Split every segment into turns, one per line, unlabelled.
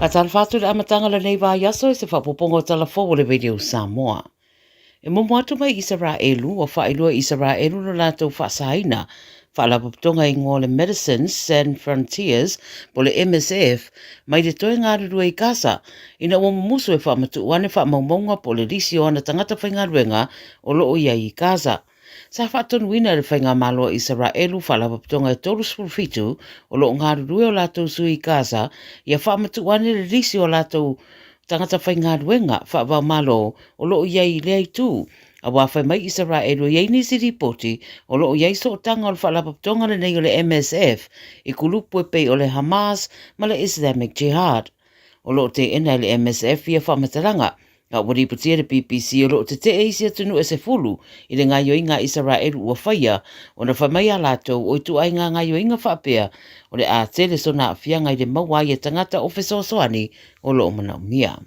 Faatalofa atu i le amataga o lenei vaiaso i se faaopoopoga o Tala Fou o le Radio Samoa. E momo atu mai Isaraelu, ua faailoa e Isaraelu lo latou faasaina Faalapotopotoga igoa o le Medecins Sans Frontiers po o le MSF mai le toe galulue i Gaza ina ua mumusu e faamatuu ane faamaumauga po o le lisi o ana tagata faigaluega o lo o i ai i Gaza. Sa faatonuina e le Faigamalo a Isaraelu faalapotopotoga e 37 o lo o galulue o latou sui i Gaza ia faamatuu ane le lisi o latou tagata faigaluega faava-o-Malo o lo o i ai i lea itu Aua fai mai Isaraelu e i ai nisi lipoti o lo o i ai sootaga o le faalapotopotoga lenei o le MSF i kulupu e pei o le Hamas ma le Islamic Jihad. O lo o teena e le MSF ia faamatalaga, a ua lipotia e le BBC o lo o tetee isi atunuu e 10 i le gaoioiga a Isaraelu ua faia ona fai mai a latou o ituaiga gaoioiga faapea o le a tele sona aafiaga i le maua ai e tagata o fesoasoani o lo o manaomia.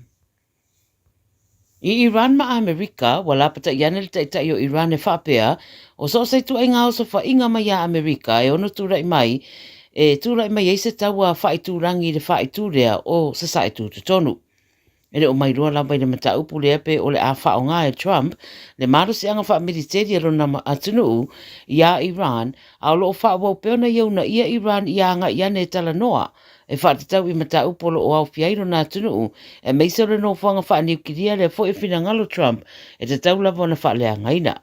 I Iran ma Amerika, ua lapataia ane le taitai o Iran e faapea, o so o se ituaiga osofaiga mai iā Amerika e ono tulai mai, e tulai mai ai se taua faaitulagi i le faaitu lea o Sasae Tutotonu. E le o mailoa lava i le mataupu lea pe o le a faaaoga e Trump le malosiaga faamiliteli a lona atunuu iā Iran, a o lo o faaauau pea ona ia uunaia Iran ia agai ane e talanoa e faatatau i mataupu o lo o aofia ai lona atunuu, aemaise o le nofoaga faaniukilia lea foi e finagalo Trump e tatau lava ona faaleagaina.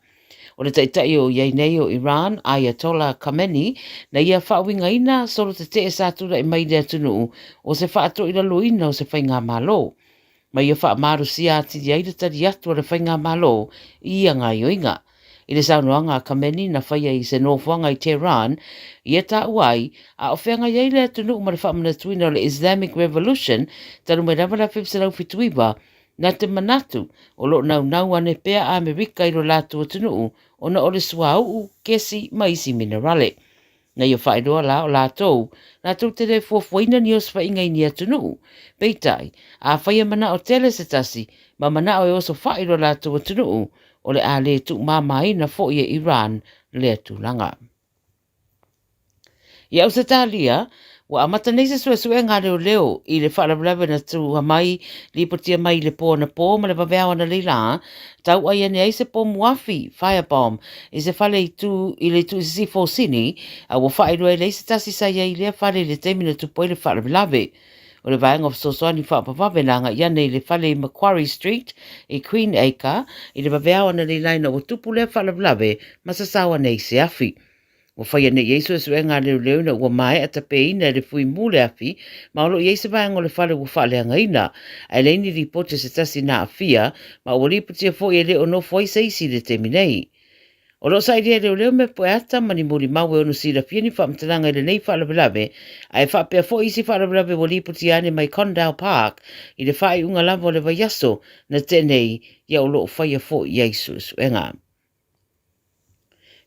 O le taitai o i ai nei o Iran, Ayatollah Khamenei, na ia faauigaina solo tetee sa tulai mai i le atunuu o se faatoilaloina o se faigamalo. ma ia faamalosia atili ai le tali atu a le Faigamalo i ia gaoioiga. I le saunoaga a Khamenei na faia i se nofoaga i Tehran, ia taua ai, a o feagai ai le atunuu ma le faamanatuina o le Islamic Revolution talu mai lava le 1979, na te manatu o lo o naunau ane pea a Amerika i lo latou atunuu ona o le suauu, kesi ma isi minerale. Na ia faailoa la o latou, latou te le fuafuaina ni osofaiga i ni atunuu. Peitai, afai e manao tele se tasi, ma manao e osofai lo latou atunuu, o le a le tuumamaina foi e Iran lea tulaga. I Ausetalia, ua amata nei se suesuega a leoleo i le faalavelave na tuua mai, lipotia mai i le po anapō ma le vaveao analeila, Tauai ane ai se pomu afi, firebomb, i se fale i tū i le itu i sisifo o Sini, a ua faailoa e leai se tasi sa i ai i lea fale i le taimi na tupu ai le faalavelave. O le vaega o fesoasoani faavavave na agai ane i le fale i Macquarie Street i Queen Acre i le vaveao analeila ina ua tupu lea faalavelave ma sasao ane ai se afi. Ua faia nei ai suesuega a leoleo ina ua maea tapeina e le fuimu le afi ma o lo o i ai se vaega o le fale ua faaleagaina, ae leai ni lipoti a se tasi na aafia ma ua lipotia foi e le o nofo ai se isi i le taimi nei. O lo o sailia e leoleo mea pueata ma ni molimau e ono silafia ni faamatalaga i lenei faalavelave ae faapea foi isi faalavelave ua lipotia ane mai Condell Park i le faaiuga lava o le vaiaso na tea nei ia o lo o faia foi i ai suesuega.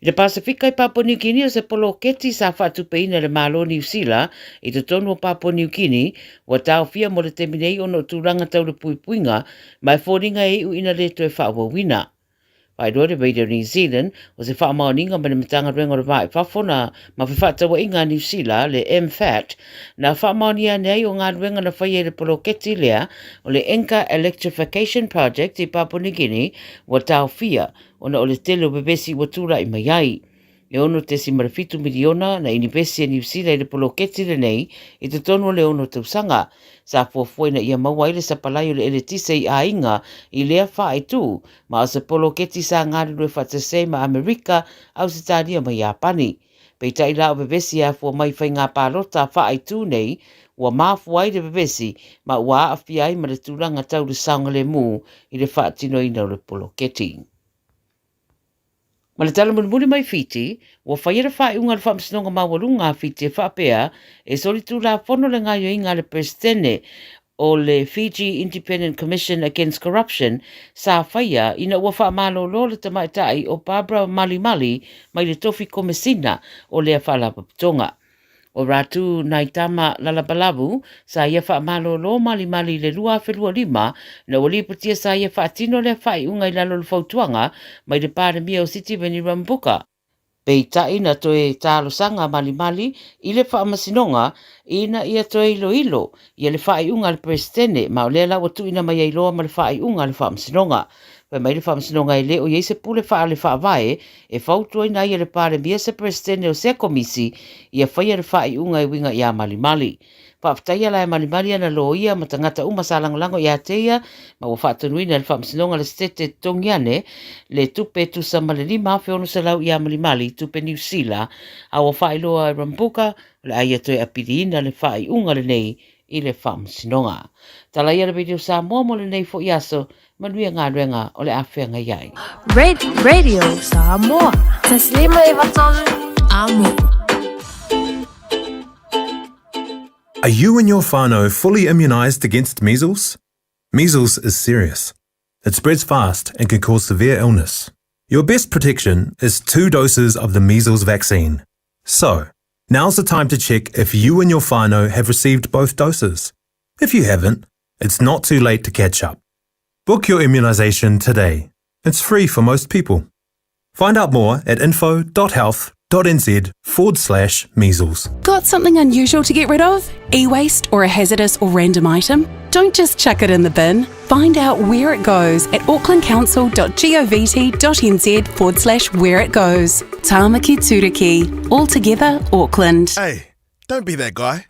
I le Pasefika i Papua Niu Kini, o se poloketi sa faatupeina e le Malo o Niu Sila i totonu o Papua Niu Kini, ua taofia mo le taimi nei ona o tulaga tau le puipuiga ma e foliga e iu ina le toe faaauauina. Faailoa le Radio New Zealand, o se faamaoniga mai le Matagaluega o le Va i Fafo na ma Fefaatauaiga a Niu Sila, le MFAT, na faamaonia ane ai o galuega na faia i le poloketi lea o le Inca Electrification Project i Papua New Guinea ua taofia ona o le tele o vevesi ua tulai mai ai. E 6.7 miliona na inivesi e Niu Sila i le poloketi lenei i totonu o le ono tausaga. Sa fuafua ina ia maua ai le sapalai o le eletise i aiga i lea faaitu, ma o se poloketi sa galulue faatasi ai ma Amerika, Ausetalia ma Iapani. Peitai la o vevesi e afua mai i faiga palota faaitu nei, ua mafua ai le vevesi ma ua aafia ai ma le tulaga tau le saogalemu i le faatinoina o le poloketi. Ma le tala mulimuli mai Fiti, ua faia le faaiuga a le Faamasinoga Maualuga a Fiti e faapea, e solitulafono le gaoioiga a le Peresetene o le Fiji Independent Commission Against Corruption sa faia ina ua faamalolo le tamaitai o Barbara Malimali mai le tofi Komesina o lea Faalapotopotoga. O Ratu Naitama Lalabalavu sa ia faamalolo Malimali i le 2025 ina ua lipotia sa ia faatino lea faaiuga i lalo o le fautuaga mai le Palemia o Sitiveni Rabuka. Peitai na toe talosaga a Malimali i le Faamasinoga ina ia toe iloilo ia le faaiuga a le Peresetene, ma o lea la ua tuuina mai ai loa ma le faaiuga a le Faamasinoga. Fai mai le Faamasinoga e le o i ai se pule faale-faavae e fautuaina ai e le Palemia se Peresetene o sea Komisi ia faia le faaiuga e uiga ia Malimali. Faafetaia la e Malimali ana loia ma tagata uma sa lagolago ia te ia, ma ua faatonuina e le Faamasinoga le Setete e totogi ane le tupe e tusa ma le $5,600 ia Malimali, tupe Niu Sila, a ua faailoa e Rabuka o le a ia toe apiliina le faaiuga lenei i le Faamasinoga. Tala ia le Radio Samoa mo lenei foi aso, manuia galuega o le a feagai ai.
Red Radio Samoa. Taslima 93 Amo.
Are you and your whānau fully immunised against measles? Measles is serious. It spreads fast and can cause severe illness. Your best protection is two doses of the measles vaccine. So, now's the time to check if you and your whānau have received both doses. If you haven't, it's not too late to catch up. Book your immunisation today. It's free for most people. Find out more at info.health.nz forward slash measles.
Got something unusual to get rid of? E waste or a hazardous or random item? Don't just chuck it in the bin. Find out where it goes at aucklandcouncil.govt.nz forward slash where it goes. Tāmaki Tūruki. All together, Auckland.
Hey, don't be that guy.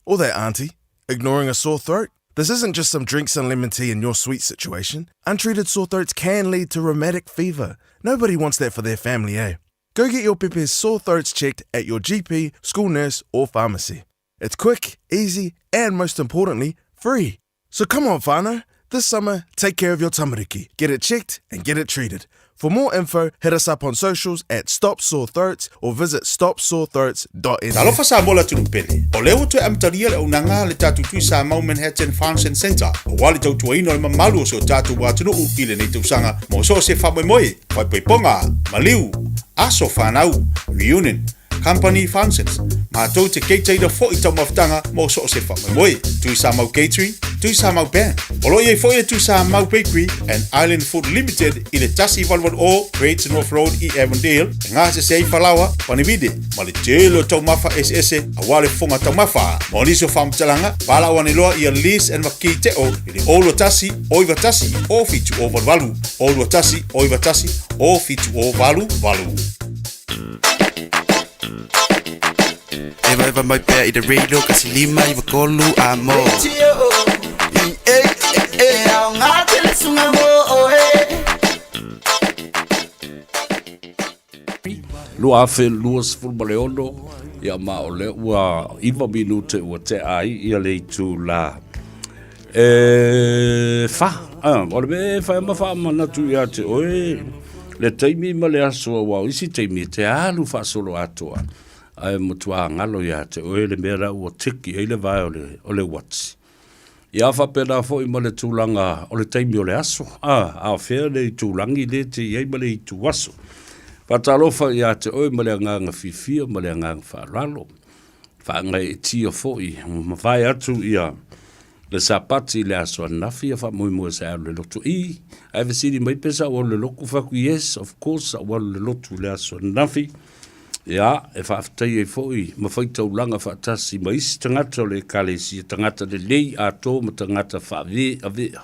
Or that auntie, ignoring a sore throat. This isn't just some drinks and lemon tea in your sweet situation. Untreated sore throats can lead to rheumatic fever. Nobody wants that for their family, eh? Go get your pepe's sore throats checked at your GP, school nurse, or pharmacy. It's quick, easy, and most importantly, free. So come on, whānau. This summer, take care of your tamariki. Get it checked and get it treated. For more info, hit us up on socials at Stop Sore Throats or visit stopsorethroats.nz.
Talofa Samoa le atunuu pele. O lea ua toe amatalia le auaunaga a le tatou Tui Samoa Manhattan Function Centre aua le tautuaina o le mamalu o si o tatou atunuu i lenei tausaga mo so o se faamoemoe, faaipoipoga, maliu, aso fanau, reunion, Company Functions, Matou te keitaina foi taumafataga mo so o se faamoemoe. Tuisamau Catering, Tuisamau Band. O lo o i ai foi le Tuisamau Bakery and Island Food Limited i le 1880 Great North Road i Avondale e gasese ai falaoa, panivide ma le tele o taumafa eseese aua le fofoga taumafa. Mo nisi o faamatalaga, valaau ane loa ia Liz and Makii Teo i le 021 091 0788, 021 091 0788.
Evaeva mai pea i le radio kasi 593 a mo.
2026, ia ma o lea ua 9 minute ua tea ai ia le itula e fa. Ah, o le mea e fai ma faamanatu ia te oe le taimi ma le aso aua o isi taimi e te alu faasolo atoa ae matua galo ia te oe le mea la ua tiki ai le vae o le, o le uati. Ia faapena foi ma le tulaga o le taimi o le aso, a, a o fea le itulagi le te i ai ma le ituaso. Faatalofa ia te oe ma le agaga fiafia ma le agaga faaaloalo. Faagaeetia foi ua mavae atu ia le Sapati i le aso ananafi ia faamoemoe sa e alu i le lotu i. Ae fesili mai pe sa ou alu i le lotu, fai atu yes, of course sa ou alu i le lotu i le aso ananafi. Ia, e faafetai ai foi ma faitaulaga faatasi ma isi tagata o le Ekalesia, tagata lelei atoa ma tagata faaveavea.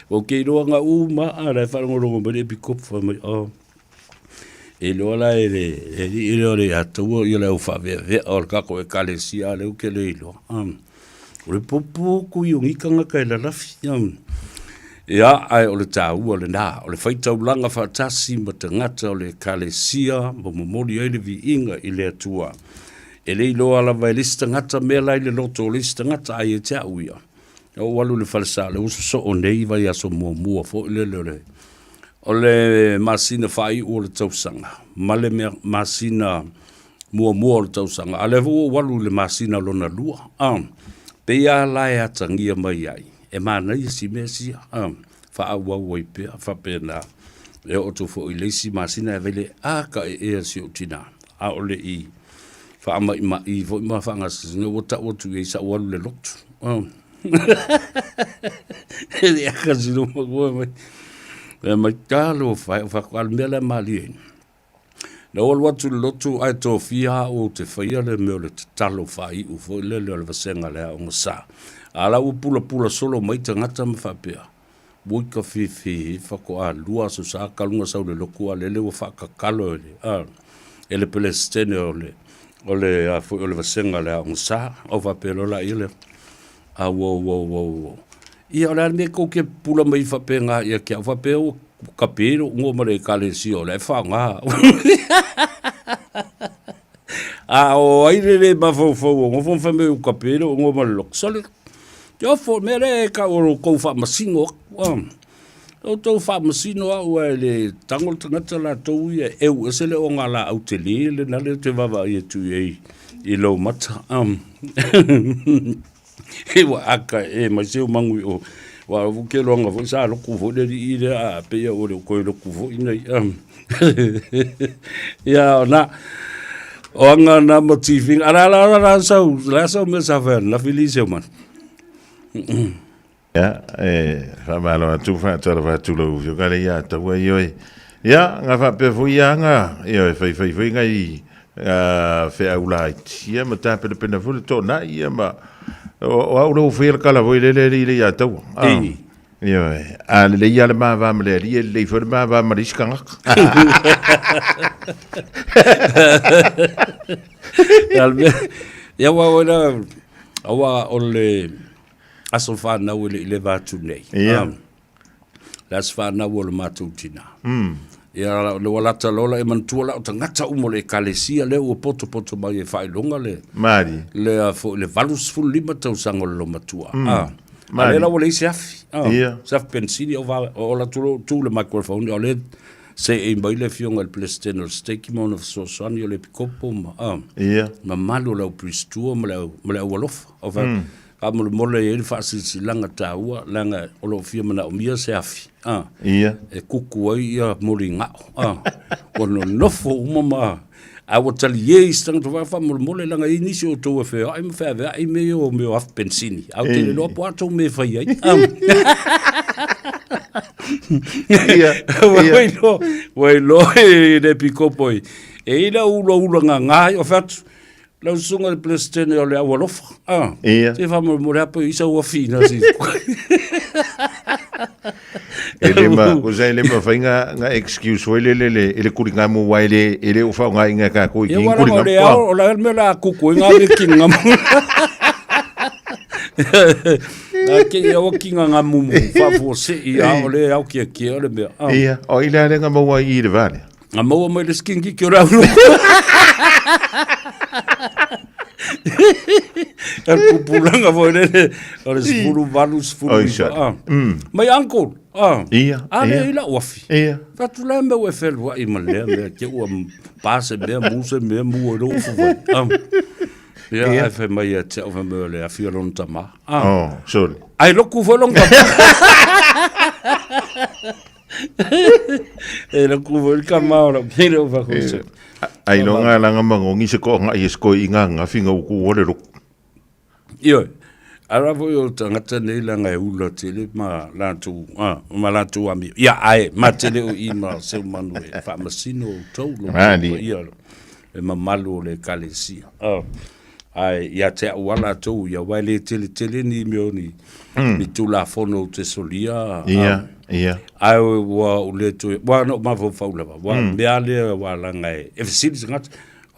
Ou te iloa na uma a la e faalogologo mai le epikopo fai mai, oh, e iloa la e le alii lea o le Atua ia le au faaveavea o le tatou Ekalesia, a lea ou te le iloa. O le popo kui o nei tagata e lalafi. Ia, ae o le taua lena, o le faitaulaga faatasi ma tagata o le Ekalesia ma momoli ai le viiga i le Atua. E le iloa lava e le isi tagata mea la i le loto o le isi tagata, ae ia te au ia. Na ou alu i le falesa, lea ua sosoo nei vaiaso muamua foi lele o le o le masina faaiu o le tausaga ma le mea masina muamua o le tausaga, a o lea foi ua ou alu i le masina lona lua, a, pei lava la e atagia mai ai, e manaia si mea sia, a, faaauau ai pea faapena. E oo atu foi i le isi masina e vaai le a ka ea si ou tina, a o le i faamaimai foi ma faagasegase, ua tau atu i ai sa ou alu i le lotu. A. E le akasino makua mai. Mea mai talofa e, o fai atu, a o le mea lea malie. Na ou alu atu i le lotu ae tofia au ou te faia le mea o le tatalo faaiu foi lele o le vasega le aoga sa. A la ua pulapula solo mai tagata ma faapea, Ui ka fifi faatoa lua aso sa talu ona sau i le lotu a lele ua faakakalo e le a e le Pelesitene o le o le a foi o le vasega le aoga sa. Ou faapea loa laia lea, Auauauauau. Ia o le a le mea tou te pupula mai faapena ia te au faapea ua tape lou igoa ma le Ekalesia o la e faaaoga au. A o ai le le mafaufau o nofo ma fai mai ua tape lou igoa ma le lotu. Sole, te ofo, o le mea lea e tau o lo outou faamasino atu. O outou faamasino au ae le tago le tagata latou ia e eu ese le ogalaau tele lena lea ou te vaavaai atu i ai i lou mata. Ua aka e mai se magu i o. Ua ou ke loanga foi sa loku foi le alii lea a pei ua le toe loku foi nei. Ia ona o anga na ma tifinga. Ala ala ala la sau la sau mea sa fai na fili se man.
Ia, e faamalo atu, faatalofa atu lau Afioga le ia taua ioe. Ia, nga faapea foi ia nga, ioe, faifai foi ngai feau laiti, ia ma tapenapena foi le toonai, ia ma, o au lea ua faia le tala foi lele alii le ia taua.
Ei.
Ioe, a lelei lava le ma va ma le alii, e lelei foi le ma va ma le isi tagata.
Ia, aua o le, aua o le aso fanau e le i leva atu nei.
Ia.
Le aso fanau o le matou tina. Ia, le ua lata loa la e manatua la o tagata uma o le Ekalesia lea ua potopoto mai e faailoga le,
Mali.
le, a foi, le 85 tausaga o le loomatua. A lea la ua leai se afi.
Ia.
Se afi penisini o va, o ola atu loa tu le microphone, o lea seei mai le afioga i le Peresetene o le Stake ma ona fesoasoani o le Epikopo ma,
Ia.
mamalu o le au Pristua ma le au, ma le au alofa. O fai, Faamolemole e i ai le faasilasilaga taua leaga o lo o fia manaomia se afi a
Ia.
e kuku ai ia moligao a ua nonofo uma ma a ua talie isi tagata foi faamolemole leaga e i ai nisi o outou e feoai ma feaveai mea ia o mea o afi penisini ae ou te le iloa po o a tou mea e fai ai a.
Ia,
Ua
ia.
iloa, ua iloa e le epikopo e i ai le au ulaula gaga o fai atu, Lau susuga i le Peresetene o le Au Alofa, ah,
Ia.
se faamolemole lava pe i sau afi ina si.
E le ma, ko sa e le mafai nga, nga excuse foi le le le, e le kulingamu wa e le, e le o whaonga inga ka koi
Ia
ki
wala o
kulingamu.
le ao, o la mea la kuku i ngā me kinga mu. Nā ke ia o kinga ngā mumu, whaafua se i a o le au kia kia o le mea. Ah.
Ia, o i le alenga maua i le vale.
Nga maua mai le skingi ki o le au E pupulanga foi lele, o le 18, 19.
Oi, sorry.
Ah. Mai uncle, ah.
Ia,
A
ia.
le i lau afi.
Ia.
Fatu la mea ua e feluai ma lea mea, te ua pa se mea, mu se mea, mu o lou ufu vai. Ah. Ia,
Ia.
ai fai mai ia te au fai mai o le afi o lona tama. Ah.
Oh, sorry.
Ai loku foi lona tama. E la ku foi ka ma ora pere o fa ko.
Ai lo nga langa mangongi se ko nga yes ko inga nga finga u ku ole ro.
Io. Ara foi o tangata nei langa e ula tele ma latu a ma latu ami. Ia ai ma tele o i ma seu manu e faamasino o tau lo. Ia e mamalu o le ekalesia. Ae ia te au a latou ia aua e le teletele ni mea o ni, ni Tulafono ou te solia.
Ia, ia.
Ae ua ou le toe, ua na ou mafaufau lava, ua mea lea ua laga e, e fesili se tagata,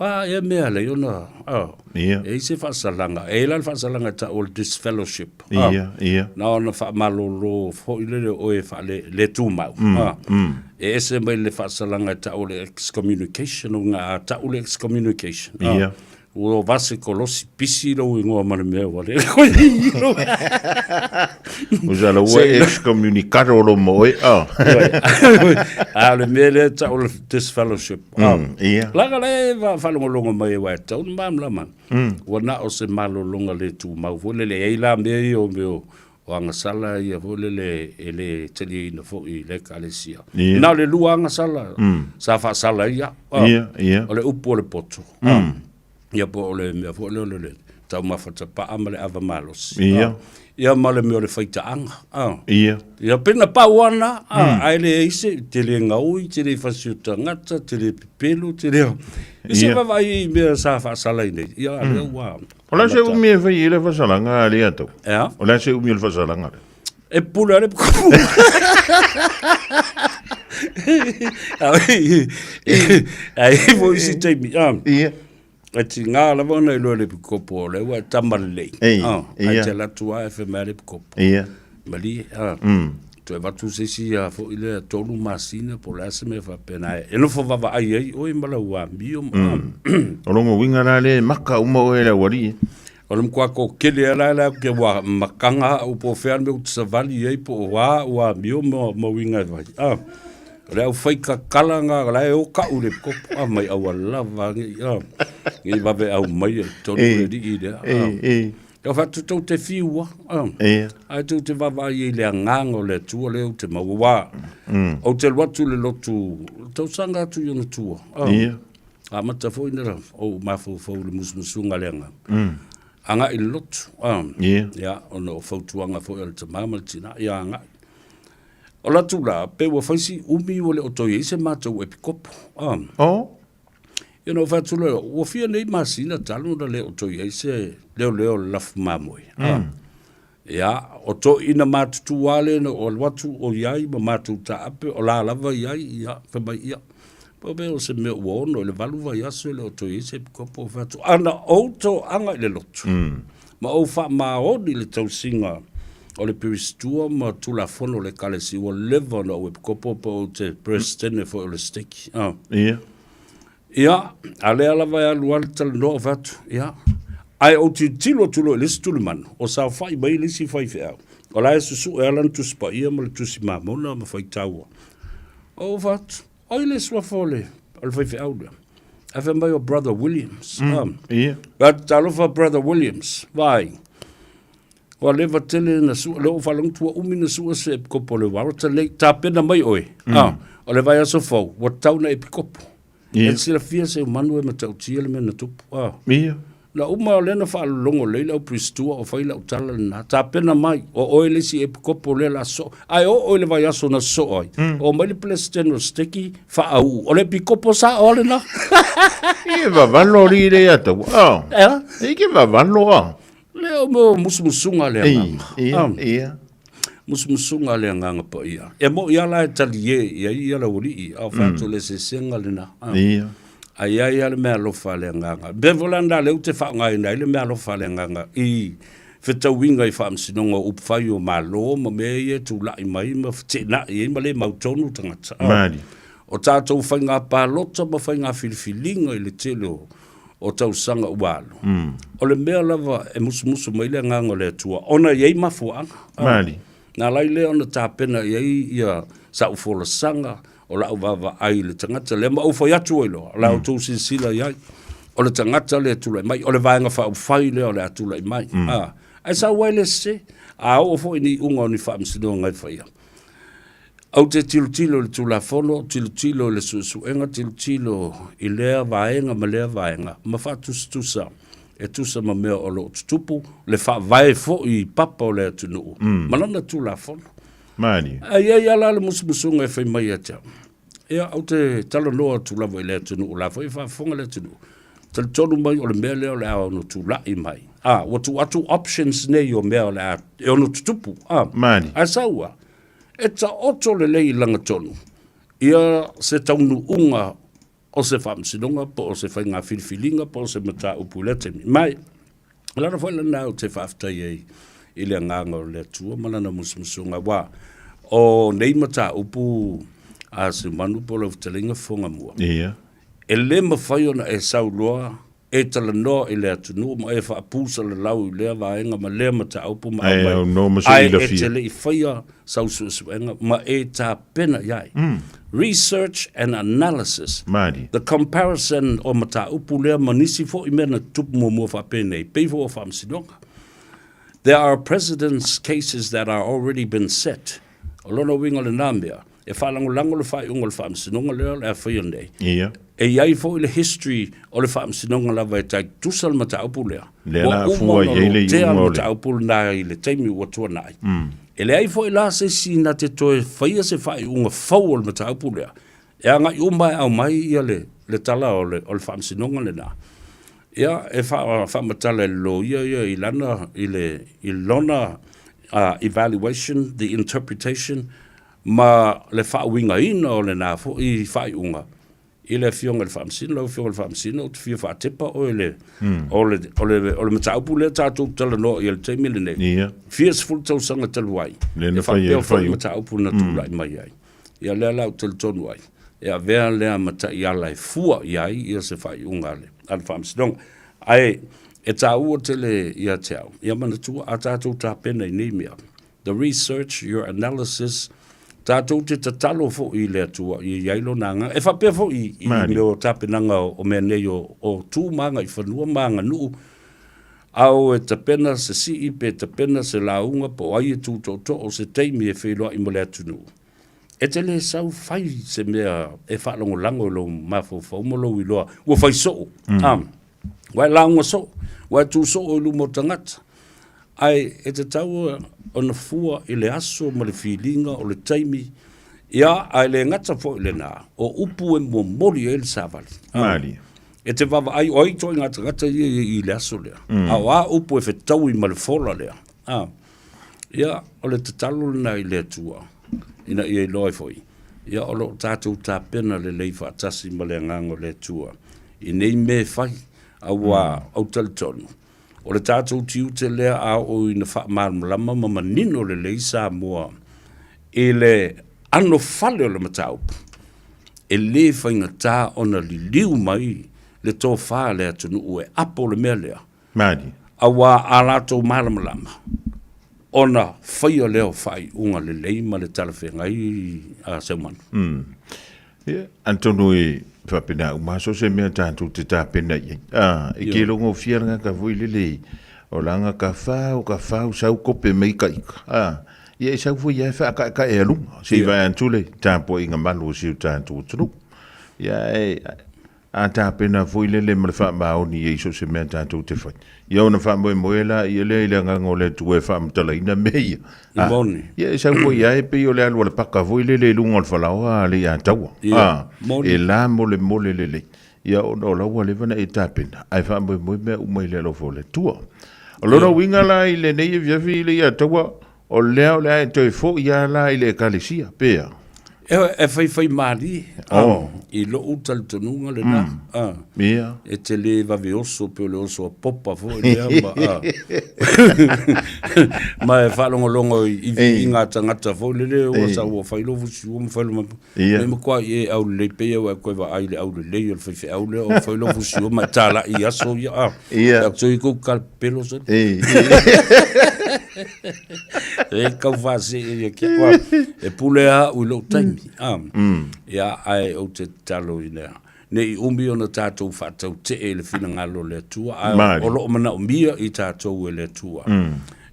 a ea mea alai ona, a,
Ia.
e i ai se faasalaga, e i ai la le faasalaga e tau o le disfellowship.
Ia, ia.
Na ona faamalolo foi lele o oe faale le tumau. E ese mai le faasalaga e tau o le excommunication, o nga tau le excommunication.
Ia.
Ua vase kolosi pisi lou igoa ma le mea ua le
Usa la ua excommunicado lo mo oe. Ah.
A o le mea lea e tau o le disfellowship.
Ia.
Laga le faalogologo mai aua e tatau ona malamalama. Ua na o se malologa le tumau foi lele. E i ai la mea ia o mea o o agasala ia foi lele e le taliaina foi i le Ekalesia.
Ia.
Na o le lua agasala sa faasala ai au.
Ia, ia.
O le upu o le poto. Ia po o le mea foi lea o le taumafa tapaa ma le ava malosi.
Ia.
Ia ma le mea o le faitaaga. A.
Ia.
Ia pe na pau lava lena, a, ae leai se, te le gaoi, te le fasi o tagata, te le pepelo, te le... I se vaavaai i mea sa faasala i nei, ia, lea ua...
O le a se umi e fai ai le faasalaga a lea tau?
E a?
O le a se umi o le faasalaga lea?
E pule a le pukapu. Ai foi isi taimi. Ah.
Ia.
E tingā lava ona iloa le pikopo o le ua e tama lelei.
Ei,
Ah, ai
ia.
te alu atu lava e fai mai le pikopo.
Ia.
Malie, ah. Toe avatu se isi a foi lea tolu masina po o le a se mea faapena e nofo vaavaai ai oe ma lau amio ma.
O lona uiga la lea e maka uma oe e le aualii.
O le matua toatele lava la ou te ua makaga au po o fea le mea ou te savali ai po o a au amio ma ma uiga e fai. Ah, o le aufaitatala lena o la e o tau i le kopo, ah, mai aua lava nei, ah, nei vave aumaia i totonu le alii lea. Ah. Ia fai atu tou te fiu lava, ah, ae tou te vaavaai ai i le agaga o le Atua lea ou te maua, aua ou te alu atu i le lotu, tausaga atu i ona tua, ah, Amata foi na ou mafaufau i le musumusuga a le agaga. Agai i le lotu. Ah.
Yeah.
Ia, ona o fautuaga foi a le tama ma le tina, ia agai. O le atu la, pe ua fai si umi ua le o toe i ai se matou epikopo. Ah.
Oh.
Ia na ou fai atu lea, ua fia nei masina talu ona le o toe i ai se leoleo o le lafu mamoe. Ah. Ia, o toeaiina matutua lea na ou alu atu o i ai ma matou taape, o la lava i ai, ia, fai mai, ia, pau mea o se mea ua ono i le valu vaiaso e le o toe i ai se epikopo, ou fai atu, ana ou toaga i le lotu, ma ou faamaoni i le tausiga o le Pirisitua ma Tulafono o le Ekalesia, ua leva ona ou epikopo po ou te Peresetene foi o le Steki. Ah.
Ia.
Ia, a lea lava e alu lava le talanoa ou fai atu, ia, ae ou tilotilo atu loa i le isi tulimanu, o saofai mai le isi faifeau, o la e susue lava lana Tusi Paia ma le Tusi Mamona ma faitaua. Ou fai atu, o ai le suafa o le, o le faifeau lea? Ae fai mai o Brother Williams. Mm,
ia.
Fai atu, talofa Brother Williams, vaai. Ua leva tele na sua, lea ua faalogo atu ua umi na sua se epikopo o le Warata nei, tapena mai oe, mm. o le vaiaso fou, ua tatau na epikopo.
Ia.
E te silafia se manu e matautia le mea na tupu. Ah.
Ia.
Na uma o lea na faalologo lelei lau Pristua o fai lau tala lena, tapena mai, o oe le isi epikopo lea la soo. Ae oo i le vaiaso na soo ai, oo mai le President o Steki, faauu, o le epikopo sa o lena.
Ia vavalo alii le ia tau. Ah.
Eh?
E ke vavalo ah.
Lea o mea o musumusuga a le agaga.
Ia, ia.
Musumusuga a le agaga paia. E moʻi lava la e talie i ai ia le aualii, a o fai atu o le eseesega lena.
Ia.
A i ai lava le meaalofa a le agaga. Mea foi la lena lea ou te faaaogaina ai le meaalofa a le agaga i fetauiga i faamasinoga o upufai o Malo ma mea ia e tulai mai ma feteenai ai ma le mautonu tagata.
Malie.
O tatou faiga palota ma faiga filifiliga i le tele o o tausaga ua alu, o le mea lava e musumusu mai le Agaga o le Atua, ona e i ai mafuaaga.
Malie.
Na ala ai lea ona tapena i ai ia sa'u folasaga o la'u vaavaai i le tagata lea, ma ou fai atu ai loa, o la outou silasila i ai, o le tagata lea e tulai mai, o le Vaega Faaupufai lea o le a tulai mai. Ae sau ai le sese, a oo foi i ni iuga o ni faamasinoga e faia. Ou te tilotilo i le Tulafono, tilotilo i le suesuega, tilotilo i lea vaega ma lea vaega, ma faatusatusa e tusa ma mea o lo o tutupu, le faavae foi i papa o le atunuu ma lana Tulafono.
Malie.
Ae i ai lava la le musumusuga e fai mai ia te au. Ia, ou te talanoa atu lava i le atunuu, o la foi e faafofoga le atunuu. Talitonu mai o le mea lea o le a ono tulai mai. A, ua tuu atu options nei o mea o le a e ono tutupu. A,
Malie.
Ae sau lava, E taoto lelei i lagatonu ia se taunuuga o se faamasinoga po o se faiga filifiliga po o se mataupu i lea taimi. Ma o le ala foi lena ou te faafetai ai i le agaga o le Atua ma lana musumusuga, aua o nei mataupu a Seumanu po o lau fetalaiga Fofogamua, e le mafai ona e sau loa e talanoa i le atunuu ma e faapusalalau i lea vaega ma lea mataupu ma
Ae
aumai,
aunoa ma se
ae e
ilafia.
te le i faia sau suesuega ma e tapena i ai. Research and analysis.
Malie.
The comparison o mataupu lea ma nisi foi mea na tutupu muamua faapenei, pei foi o faamasinoga. There are precedents cases that are already been set. O lona uiga o lena mea, e faalagolago le faaiuga o le faamasinoga lea o le a faia nei.
Ia.
E i ai foi le history o le Faamasinoga lava e tai tutusa le mataupu lea.
Lea
Ua
la
uma
fua
ona
i ai le
lotea
iuga
le
o le.
mataupu lena i le taimi ua tuanai. E leai foi la se isi na te toe faia se faaiuga fou o le mataupu lea, e agai uma e aumai ia le, le tala o le, o le Faamasinoga lena. Ia, e faamatala e le loia ia i lana, i le, i lona evaluation, the interpretation, ma le faauigaina o lena foi faaiuga i le Afioga i le Faamasino. Lau Afioga i le Faamasino, ou te fia faatepa oe i le, o le, o le, o le mataupu lea tatou te talanoa i ai i le taimi lenei.
Ia.
Fia sefulu tausaga talu ai,
Lea na
e
fai ai
faapea
le
foi
faaiuga.
mataupu na tulai mai ai. Ia lea la ou te talitonu ai, e avea lea ma taiala e fua i ai ia se faaiuga a le, a le Faamasinoga. Ae e taua tele ia te au, ia manatua a tatou tapena i nei mea, the research, your analysis, tatou te tatalo foi i le Atua ia i ai lona agaga. E faapea foi i, i mea o tapenaga o, o mea nei o, o tu ma agaifanua ma aganuu, a o e tapena se sii pe tapena se lauga po o ai e tu tootoo se taimi e feiloai ma le atunuu. E te le sau fai se mea e faalagolago i lou mafaufau ma lou iloa ua fai soo. Mm. Ua e lauga soo, ua e tu soo i luma o tagata. Ae e tatau ona fua i le aso ma le filiga o le taimi, ia, ae le gata foi i lena, o upu e momoli ai le savali.
Malie.
E te vaavaai, o ai ituaiga tagata ia i le aso lea, a o a upu e fetaui ma le fola lea. Ia, o le tatalo lena i le Atua, ina ia iloa ai foi, ia o lo o tatou tapena lelei faatasi ma le Agaga o le Atua i nei mea e fai, aua ou te talitonu, O le tatou tiute lea a oo ina faamalamalama ma manino lelei Samoa i le anofale o le mataupu, e le faigata ona liliu mai le tofa a le atunuu e apo le mea lea.
Malie.
Aua a latou malamalama, ona faia lea o faaiuga lelei ma le talafeagai a Seumanu.
Ia, atonu e faapena uma so se mea tatou te tapena i ai. Ah, e ke logofia le ngaka foi lele o la ngaka fau, ka fau sau kope mai ka ika. Ah, ia e sau foi ia e whaakaekae a lunga. Se i vai atu le tapuaiga malu o si o tatou atunuu. Ia e a tapena foi lele ma le faamaoni i ai so se mea tatou te fai. Ia ona faamoemoe laia lea i le agaga o le Atua e faamatalaina mea ia.
I moni.
Ia e sau foi lava e pei o le alu a le paka foi lele i luga o le falaoa a le ia taua.
Ia, moni.
E lamolemole lelei. Ia ona o la ua leva ona e tapena, ae faamoemoe mea uma i le alofa o le Atua. O lona uiga la i lenei afiafi i le ia taua, O lea o le a e toe foi lava la i le Ekalesia, pe a?
E faifaimalie,
Oh.
i lou talitonuga lena.
Mm. Ia.
E te le vave oso pei o le oso a Popa foi lea ma, a. ma e faalogologo i, i, i ngā tangata foi lele ua sa ua fai lou fusiua ma fai lou
Ia.
Me matua i e aulelei pei au e koe vaai i le aulelei o le faifeau lea o fai lou fusiua ma e tāla'i i aso ia, a.
Ia.
Pe atu i kou kalpelo soli.
Ei.
E kau whaasee ia kia koa. E pule a au i lou taimi. A. Ia, ae ou te tatalo i lea. Ne i umi ona tātou whaatautee i le finagalo o le Atua, ae
Maari.
o loo manaomia i tātou e le Atua.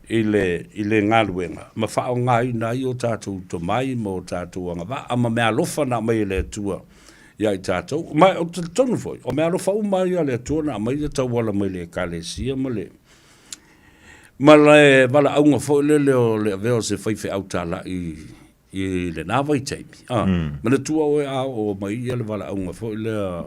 I le, i le galuega, ma faaaogaina ai o tātou tomai ma o tātou agavaa ma meaalofa na aumai e le Atua ia i tātou. Ma ou te talitonu foi, o meaalofa uma ia a le Atua na aumai ia tauala mai le Ekalesia ma le, ma le valaauga foi lele o le avea o se faifeau tāla'i i lena vaitaimi. A, manatua oe a oo mai ia le valaauga foi lea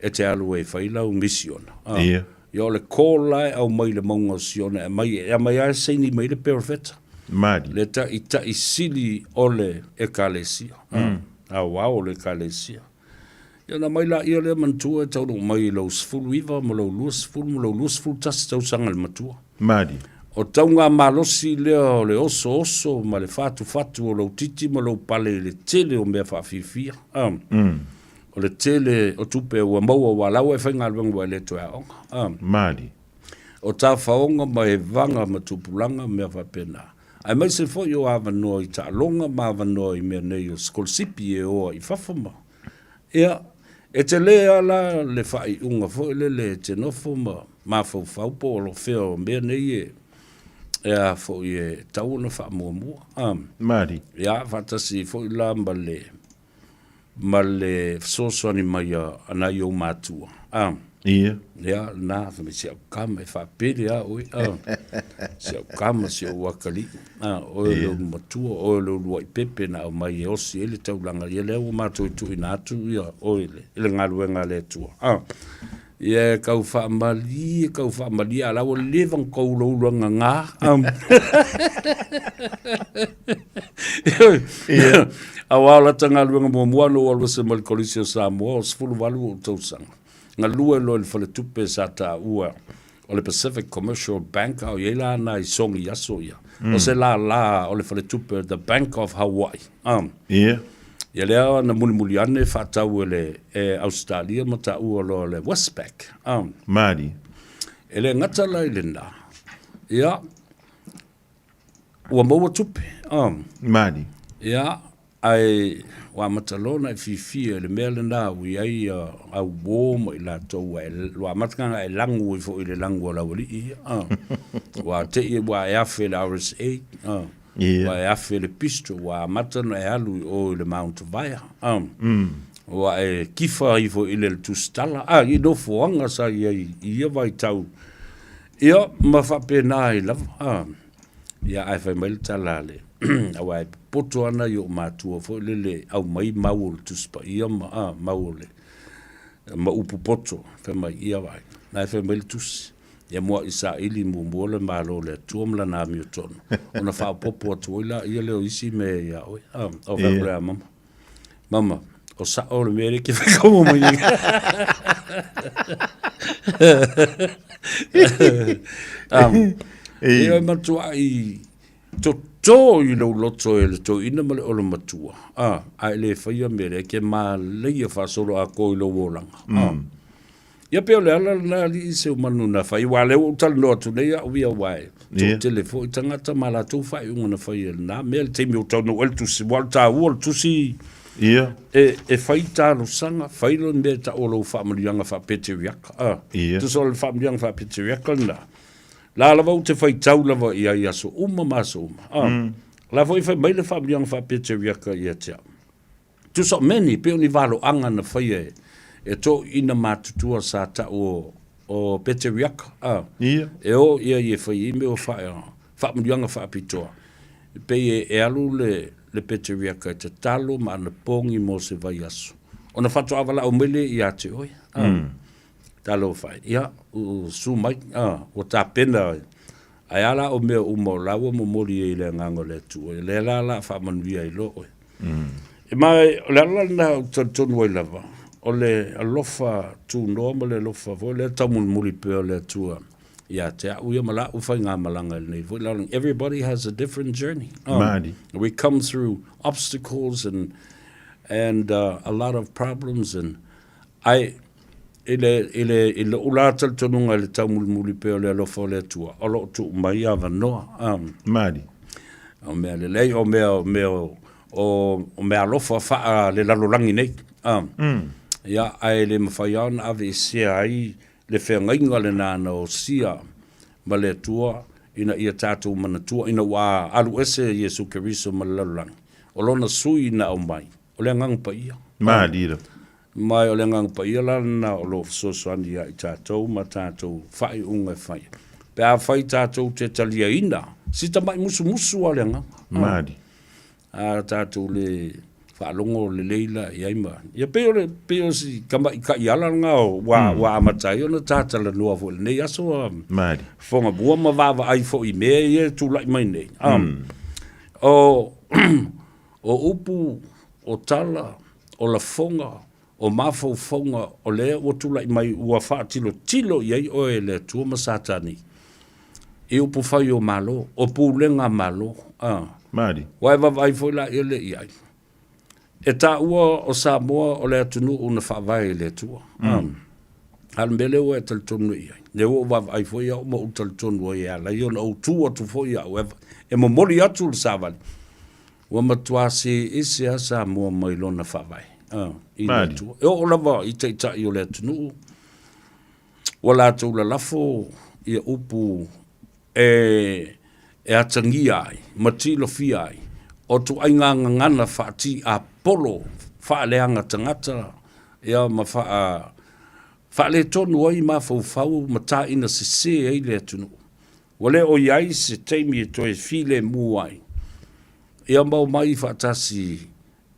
e te alu ai e fai lau misiona. A, ia o le call la e aumai i le mauga o Siona e aumai, e aumai lava e saini mai le perofeta.
Malie.
Le taitai sili o le Ekalesia. A, aoao o le Ekalesia. Ia ona aumai laia lea manatua e taunuu mai i lou 19 ma lou 20 ma lou 21 tausaga le matua.
Malie.
O taugamalosi lea o le osooso ma le fatufatu o lou titi ma lou pale i le tele o mea faafiafia. A. O le tele o tupe ua maua aua la ua e faigaluega ua e le toe aoga. A.
Malie.
O tafaoga ma evaga ma tupulaga ma mea faapena. Aemaise foi o avanoa i taaloga ma avanoa i mea nei o sikolasipi e oa i fafo ma. Ia, e tele lava la le faaiuga foi lele e te nofo ma mafaufau po o lo fea o mea nei e, e a foi e tatau ona faamuamua. A.
Malie.
Ia, faatasi foi la ma le. ma le fesoasoani mai a nai ou matua. A.
Ia.
Ia, lena, fai mai, si au tama e faapele lava oe. A. Si au tama, si ou atalii. A, oe o le ulu matua, oe o le uluai pepe na aumai e osi ai le taulaga. Ia lea ua matou tuuina atu ia oe i le galuega a le Atua. A. Ia e tau faamalie, tau faamalie, a o la ua leva ona tau uloulu agaga. Ia. Aua o lata galuega muamua na ou alu ese mai le Kolisi o Samoa, o 18 ou tausaga. Galue loa i le faletupe sa taua o le Pacific Commercial Bank, a o i ai la nai sogi i aso ia. O se lālā o le faletupe The Bank of Hawaii.
Ia.
Ia lea na mulimuli ane faatau e le e Ausetalia ma taua loa le Westpac.
Malie.
E le gata la i lena, ia, ua maua tupe.
Malie.
Ia, ae ua amata loa ona e fiafia i le mea lena ua i ai au uō ma i latou ua amata ona e lagu ai foi i le lagu a le aualii ia. Ua te i ua e afe i le RSA, ua e afe i le Bistro, ua amata ona e alu i o i le Mount Vaea. Ua e kifa ifo i le Tusitala, i nofoaga sa i ai i ia vaitau, ia ma faapena ai lava. Ia ae fai mai le tala a le aua e popoto ana i ou matua foi lele aumai mau o le Tusi Paia ma a mau o le ma upu poto fai mai ia vaai na e fai mai le tusi ia mua'i saili muamua le Malo o le Atua ma lana amiotonu ona faaopoopo atu ai laia lea o isi mea ia oe a o fai atu lea mama Mama, o sa'o le mea lea e te faitau mai nei. E matua'i toto i lou loto e le toeaina ma le olomatua, ae le faia mea lea e te malaia faasoloatoa i lou olaga. Ia pei o le ala lena alii Seumanu na fai, aua o lea ua ou talanoa atu nei au ia aua e toatele foi tagata ma latou faaiuga na fai e lena mea i le taimi o taunuu ai le tusi, aua o le taua o le tusi e fai talosaga, fai le mea e tau o lou faamanuiaga faapeteriaka, a. Tusa o le faamanuiaga faapeteriaka lena, la lava ou te faitau lava i ai i aso uma ma aso uma, a. O la foi e fai mai le faamanuiaga faapeteriaka ia te au. Tusa o mea nei, pei o ni valoaga na faia e toeaiina matutua sa tau o, o Peteriaka, a,
Ia.
e o ia i e fai ai mea o faamanuiaga faapitoa. E pei e, e alu le, le Peteriaka e tatalo ma ana pogi mo se vaiaso. Ona faatoa valaau mai lea ia te oe, a, talofa e, ia, u, susu mai, a, ua tapena Ae a la o mea uma o la ua momoli ai i le Agaga o le Atua, ia lea la o le a faamanuia ai loa oe. E ma o le ala lena ou te talitonu ai lava, o le alofa tunoa ma le alofa foi lea taumolimoli pea o le Atua ia te au ia ma la'u faigamalaga i lenei foi lalolagi. Everybody has a different journey.
Maori.
We come through obstacles and and a lot of problems and Ae, i le, i le, i lo'u la talitonuga i le taumulimuli pea o le alofa o le Atua, o lo o tuu mai avanoa, a.
Malie.
O mea lelei, o mea, o mea, o, o mea alofa faa le lalolagi nei, a. Ia, ae le mafai lava ona aveesea ai le feagaiga lena na osia ma le Atua ina ia tatou manatua ina ua alu ese Iesu Keriso ma le lalolagi, o Lona Sui na aumai, o le Agaga Paia.
Malie lava.
Ma o le Agaga Paia la lena o lo o fesoasoani ia i tatou ma tatou faaiuga e fai. Pe afai tatou te taliaina si tamai musumusu a le Agaga.
Malie.
A tatou le faalogo lelei la i ai ma ia pei o le pei o si tamai taiala lena ua ua amata ai ona ta talanoa foi i lenei aso a
Malie.
Fogamua ma vaavaai foi i mea ia e tulai mai nei. O O upu, o tala, o lafoga, o mafaufauga o lea ua tulai mai ua faatilotilo i ai oe e le Atua ma Satani i upu fai o Malo, o pulega a Malo, a.
Malie.
Ua e vaavaai foi laia lea i ai. E taua o Samoa o le atunuu na faavae i le Atua, a. A o le mea lea ua e talitonu i ai, lea ua ou vaavaai foi au ma ou talitonu ai e ala ai ona ou tu atu foi au e momoli atu le savali, Ua matua see ese lava Samoa mai lona faavae i le Atua. E oo lava i taitai o le atunuu, ua latou lalafo ia upu e atagia ai ma tilofia ai o ituaiga gagana faatiapolo. faaleaga tagata, ia, ma faa, faaletonu ai mafaufau ma taina sese ai le atunuu. Ua le o i ai se taimi e toe filemu ai, ia ma omai faatasi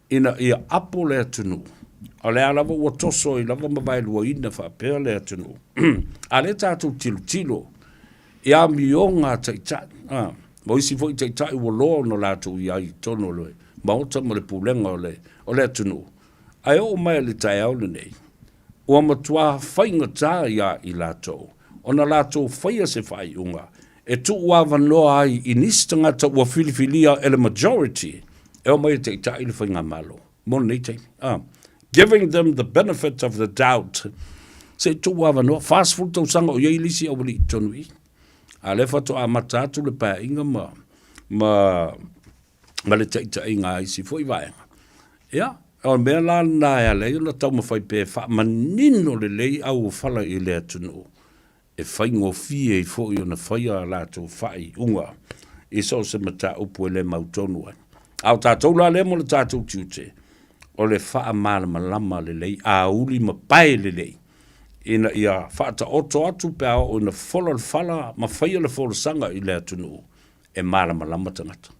ina ia apo le atunuu, o lea lava ua toso ai lava ma vaeluaina faapea le atunuu. A lea tatou tilotilo i amioga a taitai, a, ma isi foi taitai ua loa ona latou i ai i totonu o le Maota ma le pulega o le, o le atunuu. Ae oo mai i le taeao lenei, ua matua faigata iā i latou ona latou faia se faaiuga e tuuavanoa ai i nisi tagata ua filifilia e le majority e omai e taitai le faigamalo mo lenei taimi. Ah, giving them the benefit of the doubt. Se i tuuavanoa, 40 tausaga o i ai le isi aualii i totonu i i. A o lea faatoa amata atu le paeaiga ma, ma ma le taitaiga a isi foi vaega. Ia, o le mea la lena e ala ai ona taumafai pea e faamanino lelei auofala i le atunuu, e faigofie ai foi ona faia a latou faaiuga i so o se mataupu e le mautonu ai. A o tatou la lea mo le tatou tiute, o le faamalamalama lelei, auli ma pae lelei, ina ia faataoto atu pe a oo ina fola le fala ma faia le folasaga i le atunuu, e malamalama tagata.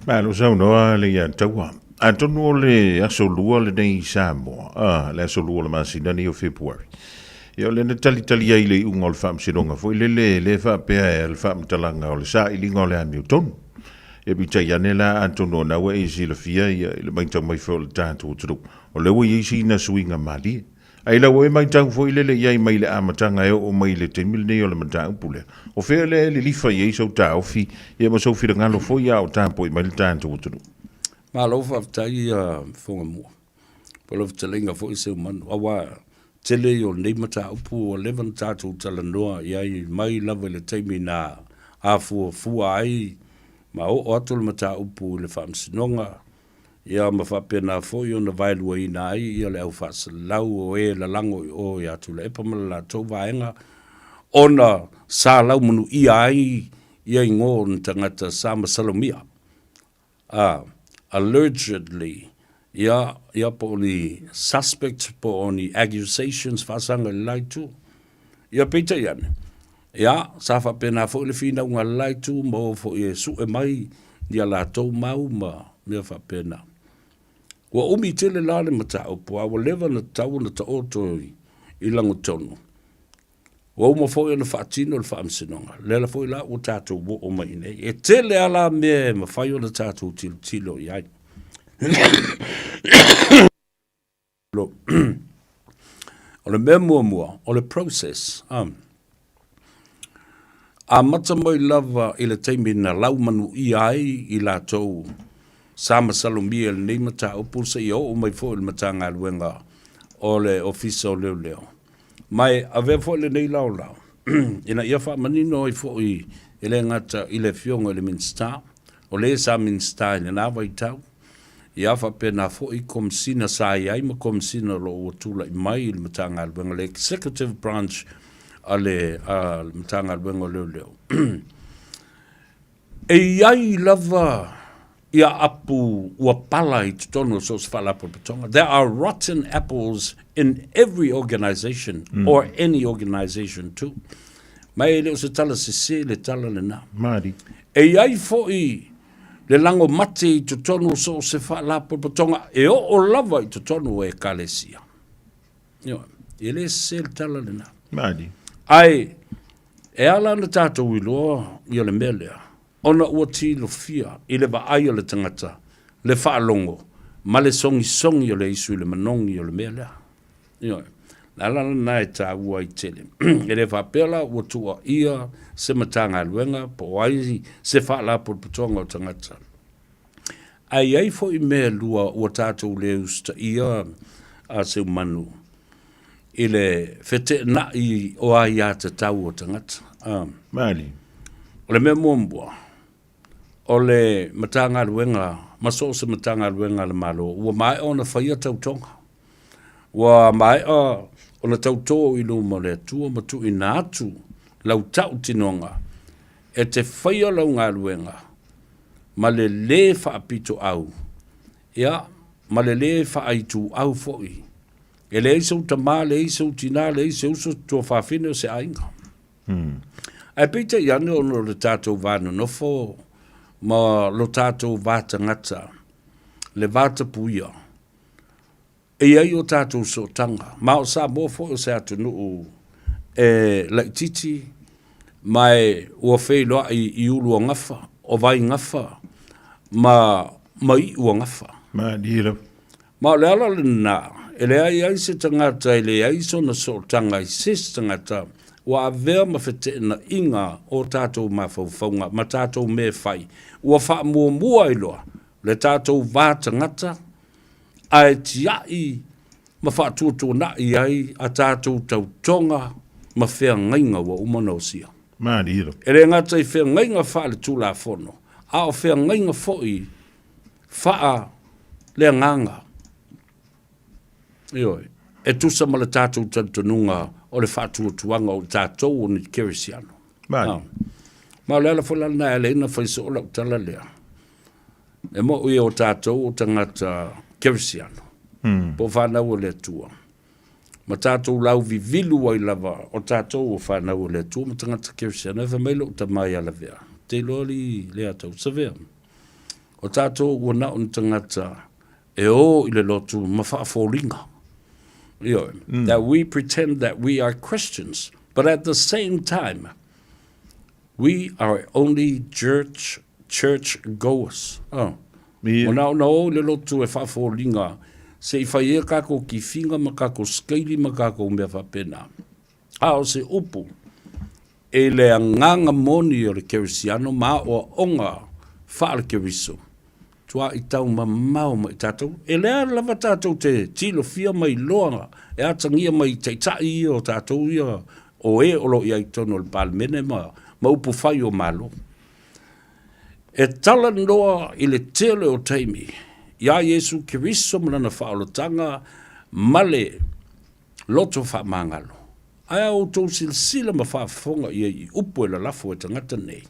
Malo saunoa le ia taua. Atonu o le aso lua lenei i Samoa, a, le aso lua o le masina nei o Fepuari. Ia o lea na talitali ai le iuga o le faamasinoga foi lele le faapea e le faamatalaga o le sailiga o le amiotonu. Ia peitai ane la atonu o na ua e silafia ia i le matau mai foi o le tatou atunuu, o lea ua i ai sina suiga malie. A i lau e matau foi lele i ai mai le amataga e oo mai i le taimi lenei o le mataupu lea, o fea lea e lilifa i ai sou taofi ia ma sou finagalo foi a o tapuai mai le tatou atunuu?
Malo faafetai ia Fogamua po o lau fetalaiga foi Seumanu aua tele ia o lenei mataupu ua leva ona tatou talanoa i ai mai lava i le taimi na afuafua ai ma oo atu le mataupu i le Faamasinoga ia ma faapena foi ona vaeluaina ai ia le au faasalau o e lalago i o ia Tuilaepa ma le latou vaega ona sa laumanuia ai ia igoa o ni tagata sa masalomia, a, allegedly, ia, ia po o ni suspects po o ni accusations faasaga i le la itu. Ia peitai ane, ia, sa faapena foi le finauga a le la itu ma o foi e sue mai ia latou mau ma mea faapena. Ua umi tele la le mataupu, a ua leva ona tatau ona taoto i lagotonu. Ua uma foi ona faatino le faamasinoga, lea foi la ua tatou oo mai i inei. E tele lava la mea e mafai ona tatou tilotilo i ai. O le mea muamua, o le process. Amata mai lava i le taimi na laumanuia ai i latou sa masalomia i lenei mataupu seia oo mai foi i le Matagaluega o le Ofisa o Leoleo. Ma e avea foi lenei laolao ina ia faamanino ai foi e le gata i le Afioga i le Minisita, o le sa Minisita i lena vaitau, Ia faapena foi Komesina sa i ai ma Komesina o lo o ua tulai mai i le Matagaluega, le Executive Branch a le Matagaluega o Leoleo. E i ai lava ia apu ua pala i totonu o so o se faalapotopotoga. There are rotten apples in every organisation or any organisation too. Ma e le o se tala sese le tala lena.
Maari.
E i ai foi le lago mate i totonu o so o se faalapotopotoga e oo lava i totonu o Ekalesia. Ioe, e le sese le tala lena.
Malie.
Ae e ala ona tatou iloa ia le mea lea, ona ua tilofia i le vaai a le tagata le faalogo ma le sogisogi o le isu i le manogi o le mea lea. Ioe. O le ala lena e taua ai tele. E le faapea la ua tuuaia se Matagaluega po o ai se Faalapotopotoga o tagata. Ae i ai foi mea e lua ua tatou le usitaia a Seumanu i le feteenai o aiatatau a tagata.
Malie.
O le mea muamua, o le Matagaluega ma so o se Matagaluega a le Malo ua maea ona faia tautoga. Ua maea ona tauto i luma o le Atua ma tuuina atu lau tautinoga e te faia lau galuega ma le lē faapitoau, ia, ma le lē faaituau foi. E leai sou tamā, leai sou tinā, leai se uso, tuafafine o se aiga. Ae peitai ane ona o le tatou va nonofo ma lo tatou va tagata, le va tapuia, e i ai o tatou sootaga, ma o Samoa foi o se atunuu e laitiiti ma e ua feiloai i ulu o gafa, o vai gafa ma ma iu o gafa.
Malie lava.
Ma o le ala lena, e leai ai se tagata e leai sona sootaga i se isi tagata ua avea ma feteenaiga o tatou mafaufauga ma tatou mea e fai, ua faamuamua ai loa le tatou va tagata ae tiai ma faatuatuanai ai a tatou tautoga ma feagaiga ua uma ona osia.
Malie.
E le gata i feagaiga faale-Tulafono, a o feagaiga foi faaleagaga. Ioe, e tusa ma le tatou talitonuga o le faatuatuaga o i tatou o ni Kerisiano.
Malie.
Ma o le ala foi la lena e ala ai ona fai soo lau tala lea. E moʻi o tatou o tagata Kerisiano, po o fanau a le Atua, ma tatou lauvivilu ai lava o tatou o fanau a le Atua ma tagata Kerisiano. E fai mai lou tama ia Lavea, te iloa alii lea tau Savea, o tatou ua na o ni tagata e o i le lotu ma faafoliga. Ioe, that we pretend that we are Christians, but at the same time, We are only church, church goers. Oh.
Ia.
Ua na ona o i le lotu e faafoliga se i fai ai kākou kifiga ma kākou skeili ma kākou mea faapena. A o se upu, i le agaga moni o le Kerisiano ma aoaoga faale-Keriso, tuaʻi taumamao mai tatou. E lea lava tatou te tilofia ma iloa e atagia mai i taitai ia o tatou ia o e o lo o i ai i totonu o le Palemene ma, ma upu fai o Malo. E talanoa i le tele o taimi iā Iesu Keriso ma lana faaolataga ma le loto faamagalo. Ae a outou silasila ma faafofoga i ai i upu e lalafo e tagata nei,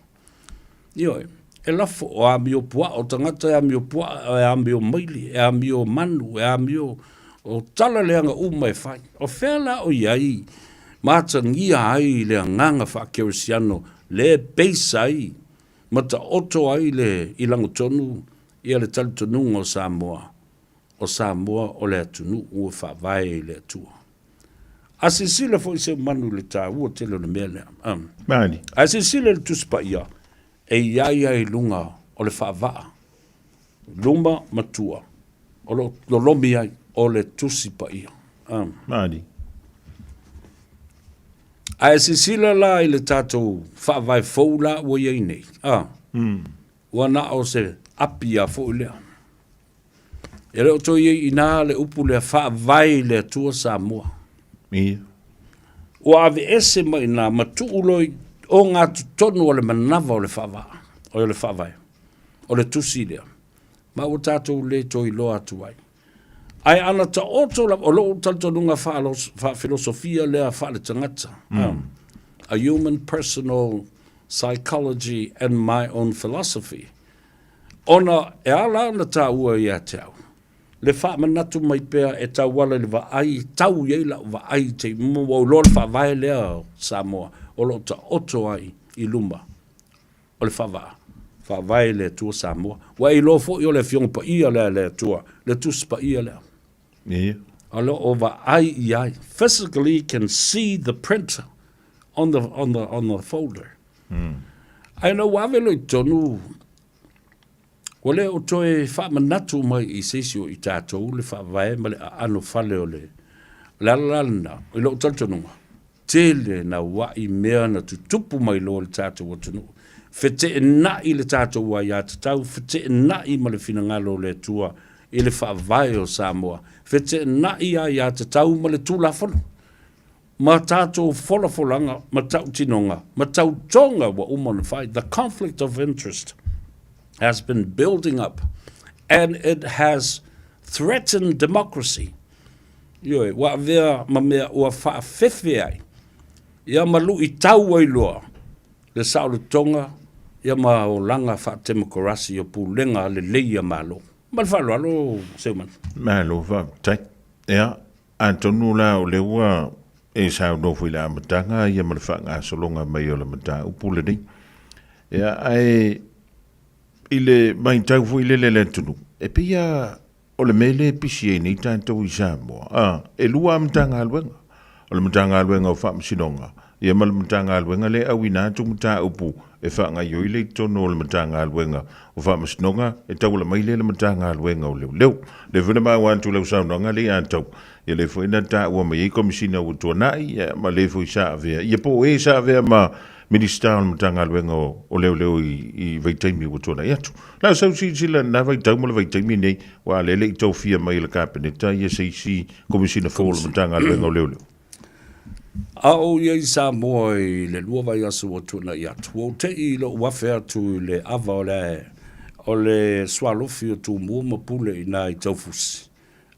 Ioe, e lafo o amio puaa, o tagata e amio puaa, e amio maili, e amio manu, e amio o tala leaga uma e fai. O fea la o i ai ma atagia ai le agaga faakerisiano le peisa ai ma taoto ai le i lagotonu ia le talitonuga o Samoa, o Samoa o le atunuu e faavae i le Atua. A silasila foi Seumanu i le taua tele o le mea lea. Um.
Mani.
A silasila i le Tusi Paia, e i ai lava i luga o le faavaa, luma ma tua, o lo o lolomi ai o le Tusi Paia. Um.
Mani.
A e silasila la i le tatou faavae fou la ua i ai nei, a, ua na o se api lava foi lea. E le o toe i ai i ina le upu lea faavae i le Atua Samoa.
Ia.
Ua aveese mai ina ma tuu loa i ogatotonu o le manava o le faavaa, o le faavae, o le tusi lea, ma ua tatou le toe iloa atu ai. Ae ana taoto lava, o lou talitonuga faafilosofia lea faaletagata, a human personal psychology and my own philosophy, Ona e ala ona taua ia te au, le faamanatu mai pea e tauala i le vaai, tau i ai lau vaai i te ua ou iloa le faavae lea o Samoa o lo o taoto ai i luma o le faavaa, faavae i le Atua Samoa. Ua e iloa foi o le Afioga Paia lea a le Atua, le Tusi Paia lea.
Ia.
O lo o vaai i ai, physically can see the print on the, on the, on the folder. Ae na ua ave loa i totonu, ua le o toe faamanatu mai i se isi o i tatou le faavae ma le aano fale o le, o le ala la lena, i lou talitonuga, tele nauaʻi mea na tutupu mai loa i le tatou atunuu, feteenai le tatou aiatatau, feteenai ma le finagalo o le Atua i le faavae o Samoa, feteenai aiatatau ma le Tulafono. Ma tatou folafolaga ma tautinoga ma tautoga ua uma ona fai, the conflict of interest has been building up and it has threatened democracy. Ioe, ua avea ma mea ua faafefe ai, ia ma luitau ai loa le saolotoga ia ma olaga faatemokarasi o pulega lelei a Malo. Ma le faaaloalo Seumanu.
Malo faafetai. Ia, atonu la o lea ua e saunoa foi i le amataga ia ma le faagasologa mai o le mataupu lenei. Ia, ae i le matau foi lele a le atunuu, e pei lava o le mea lea e pisi ai nei tatou i Samoa, a, e lua lava Matagaluega. O le Matagaluega o Faamasinoga, ia ma le Matagaluega lea e auina atu mataupu e faagaoioi lea i totonu o le Matagaluega o Faamasinoga e tauala mai lea i le Matagaluega o Leoleo. Lea foi na maua atu i lau saunoaga lea ia Tau, ia lea foi na taua mai ai Komesina ua tuanai, ia ma le foi sa avea, ia po o e sa avea ma Minisita o le Matagaluega o Leoleo i vaitaimi ua tuanai atu. La o sau silasila i lena vaitau ma le vaitaimi lenei, aua o lea e le i tofia mai e le Kapeneta ia se isi Komesina fou o le Matagaluega o Leoleo.
A o i ai i Samoa i le 2 vaiaso ua tuanai atu, ua ou te i lou afe atu i le ava o le o le sualofi o Tumua ma Pule i ina i Taufusi.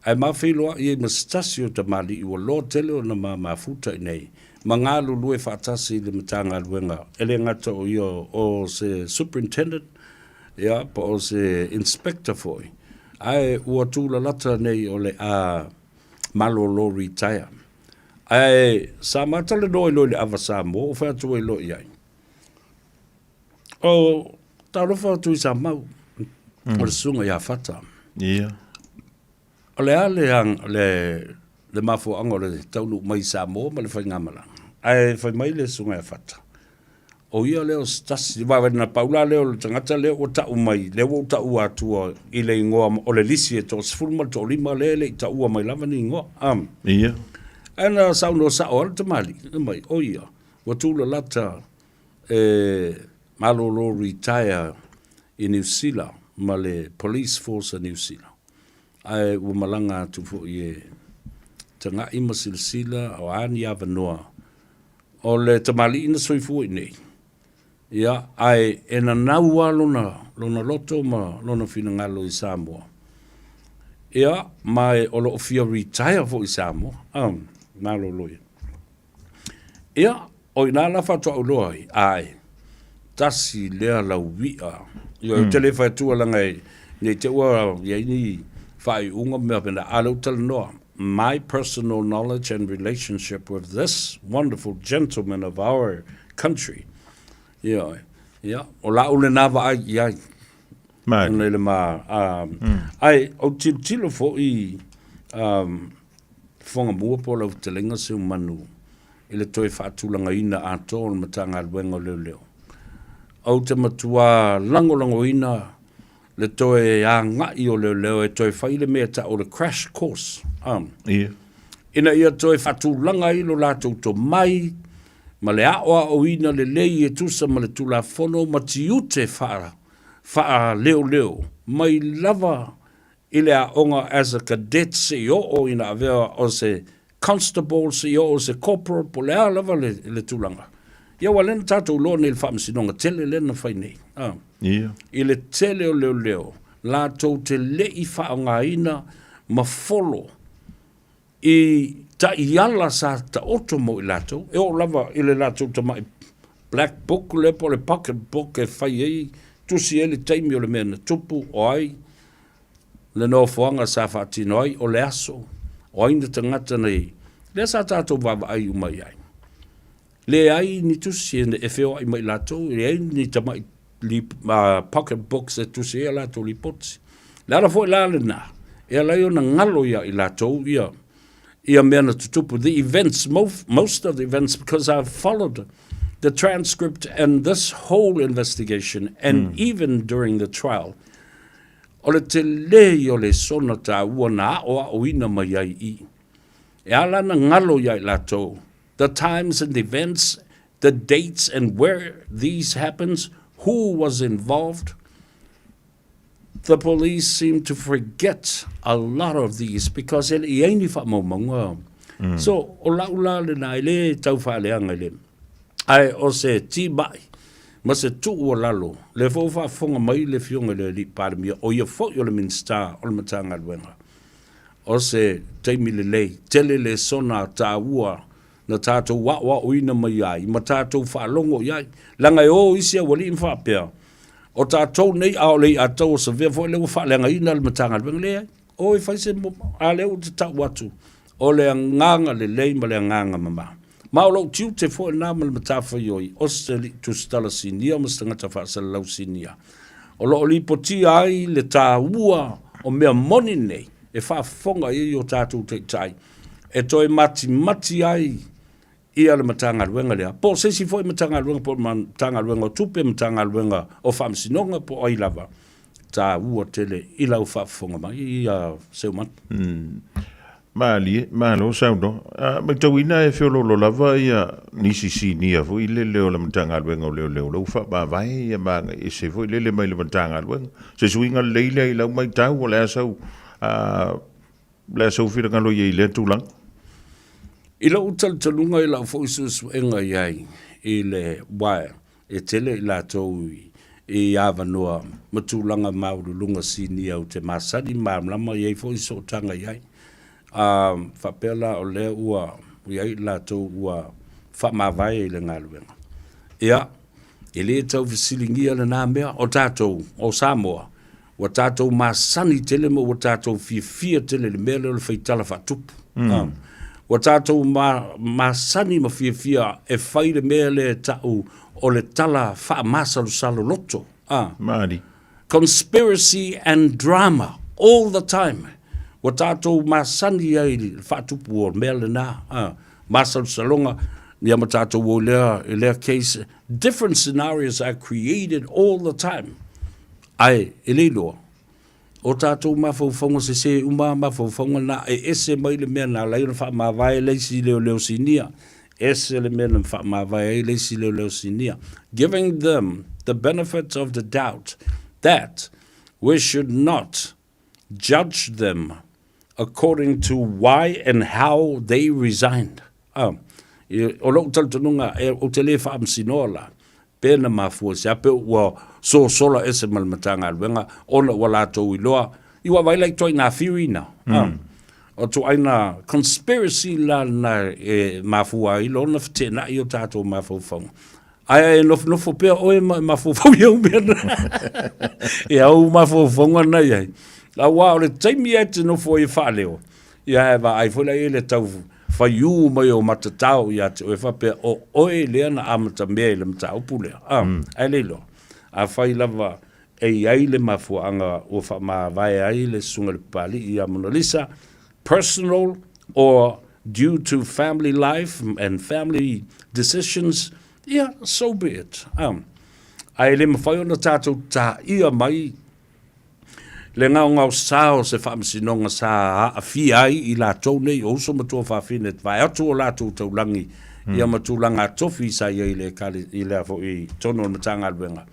Ae ma feiloai ai ma se tasi o tamalii ua loa tele ona ma mafuta i nei, ma galulue faatasi i le Matagaluega, e le gata o ia o se Superintendent, ia, po o se Inspector foi, ae ua tulalata nei o le a malolo retire. Ae sa ma talanoa ai loa i le ava Samoa, ua fai atu ai loa i ai, O talofa atu i Samau, o le susuga ia Fata.
Ia.
O le a le, le, le mafuaaga o le taunuu mai i Samoa ma le faigamalaga? Ae fai mai le susuga ia Fata, o ia lea o se tasi, aua na pau la lea o le tagata lea ua tau mai, lea ua ou taua atua i le igoa o le lisi e toa-15 lea e le i taua mai lava ni igoa.
Ia.
Ae na saunoa sao lava le tamalii, fai mai, o ia, ua tulalata e malolo retire i Niu Sila ma le Police Force a Niu Sila, ae ua malaga atu foi e tagai ma silasila o a ni avanoa o le tamalii na soifua i nei. Ia, ae e nanau lava lona, lona loto ma lona finagalo i Samoa. Ia, ma e o lo o fia retire foi i Samoa. Ah, malolo ia. Ia, o i ina la faatoa ou iloa ai, ae, tasi lea laui'a. Ioe, ou te le fai atua leaga e, ne i te i ua i ai ni faaiuga ma mea faapena, a o lea ou talanoa, my personal knowledge and relationship with this wonderful gentleman of our country. Ioe, ia, o la'u lena vaai i ai.
Malie.
Ona i le ma, ae ou tilotilo foi, um, Fofoga Mua po o lau fetalaiga Seumanu i le toe faatulagaina atoa o le Matagaluega o Leoleo. Ou te matua lagolagoina le toe agai o leoleo e toe fai le mea e tau o le crash course,
Ia.
ina ia toe faatulaga ai lo latou tomai ma le aoaoina lelei e tusa ma le Tulafono ma tiute faaleoleo mai lava i le aoga as a cadet seia oo ina avea o se constable seia oo se corporal po o le a lava le, le tulaga. Ia aua o lea na tatou iloa nei i le faamasinoga tele lea na fai nei. A.
Ia.
I le tele o leoleo latou te le i faaaogaina ma folo i taiala sa taoto mo i latou, e oo lava i le latou tamai black book lea po o le pocket book e fai ai, tusi ai le taimi o le mea na tupu, o ai le nofoaga sa faatino ai, o le aso, o ai na tagata na i ai. Lea sa tatou vaavaai uma i ai. Leai ni tusi e feoai ma i latou, leai ni tamai pocket books e tusi ai a latou lipoti. Le ala foi la lena e ala ai ona galo ia i latou ia ia mea na tutupu, the events, most of the events, because I've followed the transcript and this whole investigation and even during the trial, o le tele ia o le sona taua na aoaoina mai ai i. E ala ona galo ia i latou the times and events, the dates and where these happens, who was involved. The police seem to forget a lot of these because e le i ai ni faamaumauga. So, o lau la lena e le tau faaleaga i le, ae o se timai ma se tuualalo, lea foi ua faafofoga mai le Afioga i le Alii Palemia, o ia foi o le Minisita o le Matagaluega. O se taimi lelei tele lesona taua na tatou aoaoina mai ai ma tatou faalogo i ai, leaga e o isi aualii ma faapea, O tatou nei a o le i'a tau o Savea foi lea ua faaleagaina le Matagaluega, leai, o e fai se a lea ua te tau atu, o le agaga lelei ma le agaga mama. Ma o lou tiute foi lena ma le matafaioi o se alii tusitala sinia ma se tagata faasalalau sinia, o lo o lipotia ai le taua o mea moni nei e faafofoga i ai o tatou taitai e toe matimati ai ia le Matagaluega lea, po o se isi foi Matagaluega, po o le Matagaluega o Tupe, Matagaluega o Faamasinoga, po o ai lava, taua tele i lau faafofoga mai ia Seumanu.
Mm. Malie, malo saunoa. Uh, matauina e feololo lava ia nisi sinia foi lele o le Matagaluega o Leoleo, lea ua faamavae ia ma ese foi lele mai le Matagaluega. Se suiga lelei lea i lau maitau, o le a sau uh, le a sou finagalo i ai i lea tulaga?
I lou talitonuga i lau foi suesuega i ai i le wire, e tele i latou i avanoa ma tulaga maualuluga sinia ou te masani ma malamalama i ai foi sootaga i ai. A faapea la o lea ua i ai i latou ua faamavae i le galuega. Ia, e le tau fesiligia lena mea, o tatou, o Samoa, Ua tatou masani tele ma ua tatou fiafia tele i le mea lea o le faitala faatupu. Mm. Ua tatou ma, masani ma fiafia e fai le mea lea e tau o le tala faamasalosalo loto. Ah.
Maali.
Conspiracy and drama all the time. Ua tatou masani ai i le faatupu o le mea lena. Ah. Masalosaloga, ia ma tatou o i lea, i lea case. Different scenarios are created all the time. Ae, e le iloa, o tatou mafaufauga sese uma lava mafaufauga na, e ese mai le mea na ala ai ona faamavae le isi leoleo sinia, ese le mea na faamavae ai le isi leoleo sinia, giving them the benefit of the doubt that we should not judge them according to why and how they resigned. Ah, o lou talitonuga, e, ou te le faamasinoa la, pe na mafua i se a, pe ua sosola ese ma le Matagaluega ona ua latou iloa, i ua vaai la i ituaiga theory na. Mm. Ah, o ituaiga conspiracy la na e mafua ai lona feteenai o tatou mafaufauga. Ae e nofonofo pea oe ma e mafaufau i au mea na. I au mafaufauga na i ai. Aua o le taimi e te nofo ai e faaleo, ia e vaai foi la i le tau faiū mai o matatao ia te oe faapea o oe lea na amatamea i le mataupu lea. Ah, mm. Ae le iloa. Afai lava e i ai le mafuaaga ua faamavae ai le susuga i le Papali'i ia Monalisa, personal or due to family life and family decisions, ia, so be it. Um, ae le mafai ona tatou taia mai le gaogaosā o se faamasinoga sa aafia ai i latou nei o uso ma tuafafine vae atu o latou taulagi mm. ia ma tulaga tofi sa i ai le i lea foi tonu o le Matagaluega.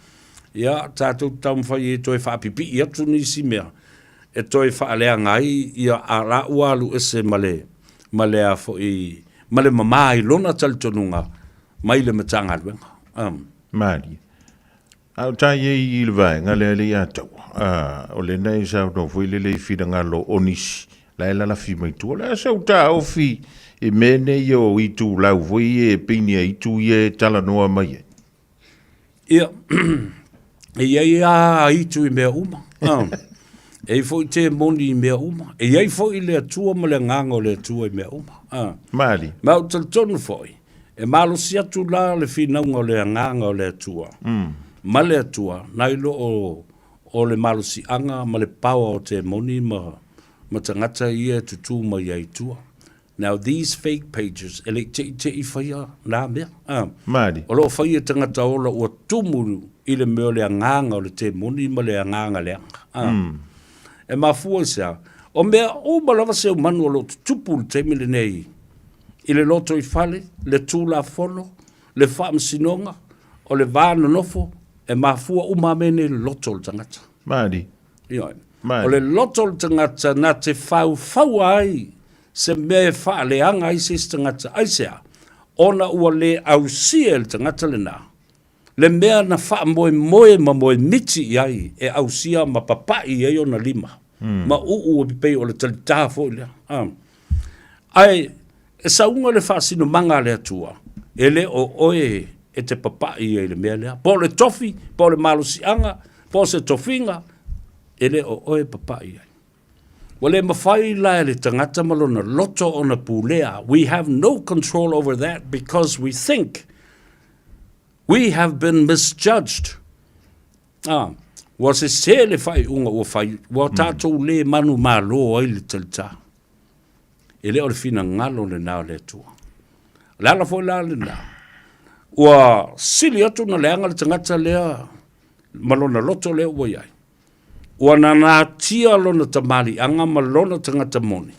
Ia, tatou taumafai e toe faapipii atu nisi mea e toe faaleaga ai ia a la ua alu ese ma le ma le a foi ma le mamā i lona talitonuga mai le Matagaluega. Um.
Malie. A o tai ai i le vaega lea le ia taua, a, o lena e saunoa foi lele i finagalo o nisi, la e lalafi mai tua, le a sau taofi i mea nei o itulau foi ia e peinia itu ia e talanoa mai ai.
Ia, e i ai lava itu i mea uma. E i ai foi te moni i mea uma. E i ai foi le Atua ma le agaga o le Atua i mea uma.
Malie.
Ma ou te talitonu foi, e malosi atu la le finauga o le agaga o le Atua ma le Atua, nai lo o, o le malosiaga ma le power o te moni ma, ma tagata ia e tutū mai ai i tua. Now these fake pages, e le i teʻiteʻi faia nā mea. Ah.
Malie.
O lo o faia e tagata ola ua tumu i le mea o le agaga o le temoni ma le agaga leaga. Ah. Mm. E mafua i se a? O mea uma lava se manu o lo o tutupu i le taimi lenei i le lotoifale, le Tulafono, le faamasinoga, o le va nonofo, e mafua uma lava mea nei i le loto o le tagata.
Malie.
Ioe. O le loto o le tagata na te faufaua ai se mea e faaleaga ai se isi tagata. Aisea? Ona ua le ausia e le tagata lena le mea na faamoemoe ma moemiti i ai e ausia ma papaʻi i ai ona lima ma uu e pei o le talitā foi lea. Ae e sauga le faasinomaga a le Atua, e le o oe e te papaʻi ai i le mea lea, po o le tofi, po o le malosiaga, Po o se tofiga, e le o oe e papaʻi ai. Ua le mafai la e le tagata ma lona loto ona pulea, we have no control over that because we think we have been misjudged. Ah, ua sesē le faaiuga ua fai, ua tatou le manumalo ai le talitā. E le o le finagalo lena o le Atua. O le ala foi la lena, ua sili atu ona leaga le tagata lea ma lona loto lea ua i ai. Ua nanatia lona tamaliiaga ma lona tagata moni,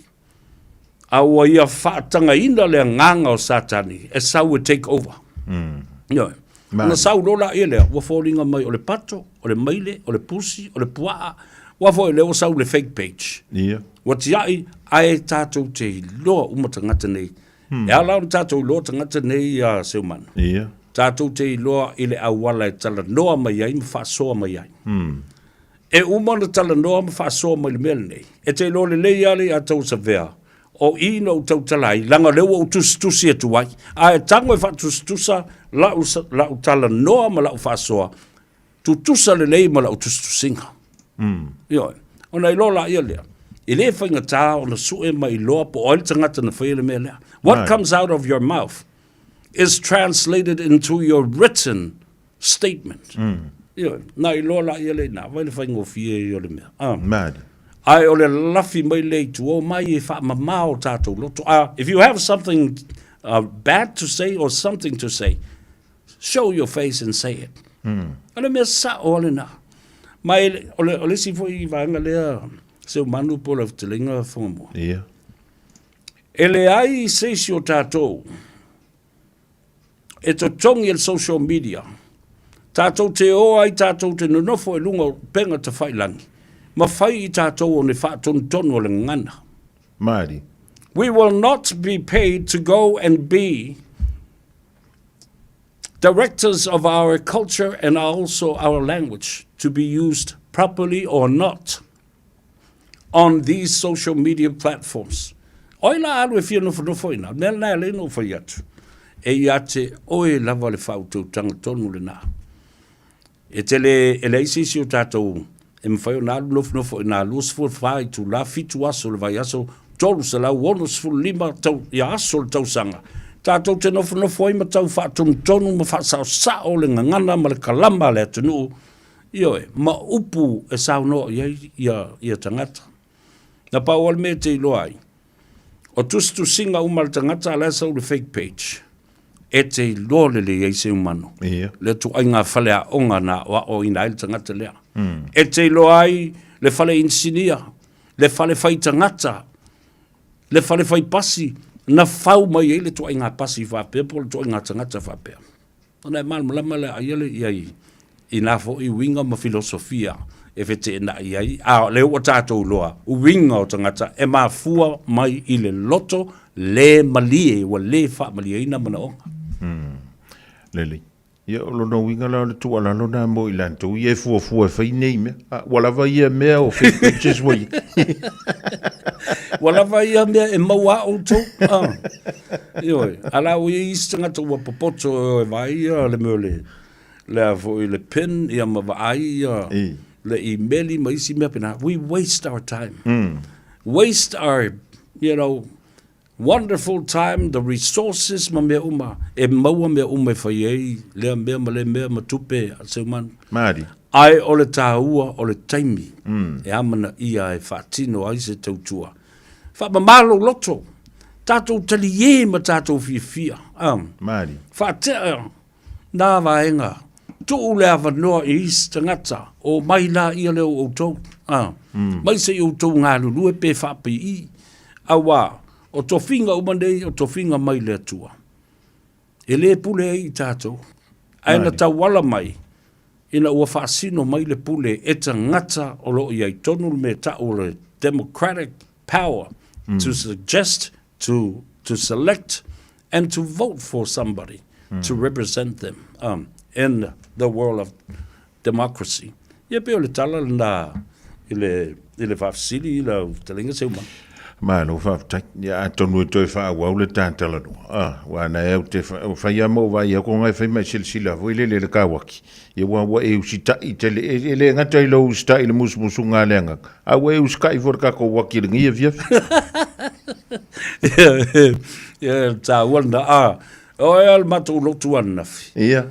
a ua ia faatagaina le agaga o Satani e sau e take over. Mm. Ioe. Ona sau loa laia lea, ua foliga mai o le pato, o le maile, o le pusi, o le puaa, ua foi lea ua sau le fake page.
Ia.
Ua tiai, ae tatou te iloa uma tagata nei. E ala ona tatou iloa tagata nei ia Seumanu.
Ia.
Tatou te iloa i le auala e talanoa mai ai ma faasoa mai ai. E uma ona talanoa ma faasoa mai le mea lenei, e te iloa lelei lava le ia Tausavea, o i na ou tautala ai, leaga o lea ua ou tusitusi atu ai. A e tago e faatusatusa lau, lau talanoa ma lau faasoa, tutusa lelei ma lau tusitusiga. Mm. Ioe. Ona iloa laia lea, e le faigata ona sue ma iloa po o ai le tagata na faia le mea lea. What right. comes out of your mouth is translated into your written statement. Mm. Ioe, na iloa laia lea ina, vai le faigofie ia o le mea. Ah.
Mad.
Ae o le lafi mai lea i tua, o mai e faamamao tatou loto. Ah, if you have something uh, bad to say or something to say, show your face and say it. Mm. O le mea sao o lena. Ma e, o le, o le isi foi vaega lea, Seumanu po o le fetalaiga Whangamua.
Yeah.
E leai se isi o tatou e totogi e le social media, tatou te o ai tatou te nonofo i luga o upega tafailangi, ma fai i tatou o ni faatonutonu o le gagana.
Maori.
We will not be paid to go and be directors of our culture and also our language to be used properly or not on these social media platforms. O ai la alu e fia nofonofo i ina? Mea lena e alai ona ou fai atu. E ia te oe lava le faautautaga tonu lena. E tele, e leai se isi o tatou e mafai ona alu nofonofo i ina 24 itula, 7 aso o le vaiaso, 365 tau, ia aso o le tausaga. Tatou te nofonofo ai ma tau faatonutonu ma faasaosao le gagana ma le kalama a le atunuu Ioe, ma upu e saunoa i ai ia, ia tagata. Na pau o le mea e te iloa ai, o tusitusiga uma a le tagata a la e sau le fake page, e te iloa lelei ai Seumanu.
Ia.
Le ituaiga faleaoga na aoaoina ai le tagata lea. Mm. E te iloa ai le fale inisinia, le fale fai tagata, le fale fai pasi, na fau mai ai le ituaiga pasi faapea po o le ituaiga tagata faapea. Ona e malamalama le aia le i ai i nā foi uiga ma filosofia e feteenai ai, a o lea ua tatou iloa, uiga o tagata e mafua mai i le loto le malie, ua le faamalieina manaoga.
Lelei. Ia, o lona uiga la o le tuualalo lena mo i latou ia e fuafua e fai nei mea. A, ua lava ia mea o fake pages ua i ai.
Ua lava ia mea e maua a outou. Ah. Ioe, a la ua i ai isi tagata ua popoto e o e vaai ia le mea o le, le a foi le pin ia ma vaai ia le imeli ma isi mea pena. We waste our time. Waste our, you know, wonderful time, the resources ma mea uma, e maua mea uma e fai ai lea mea ma lea mea ma tupe a Seumanu.
Maari.
Ae o le tāua o le taimi e amanaia e faatino ai se tautua. Faamama lou loto, tatou taliē ma tatou fiafia.
Maari.
Faatea nā vaega, tuu le avanoa i isi tagata, omai laia lea o outou, mai se i outou galulue pe faapii, auā o tofiga uma nei o tofiga mai le Atua. E le pule ai i tatou, ae na tauala mai ina ua faasino mai le pule e tagata o lo o i ai tonu le mea e ta'u o le democratic power to suggest, to, to select and to vote for somebody to represent them um, in the world of democracy. Ia pei o le tala lena i le, i le faafesili i lau fetalaiga Seumanu.
Malo faafetai. Ia atonu e toe faaauau le ta talanoa, a, aua na e au te fai lava ma ou vaai atu ona e fai ma e silasila foi lele i le kawaki, ia aua ua e usitai tele, e le gata i lou usitai i le musumusuga a le agaga, a ua e usitai foi i le tatou uaki i lenei afiafi.
Ia, e taua lena. A, o oe lava le matou lotu ananafi.
Ia.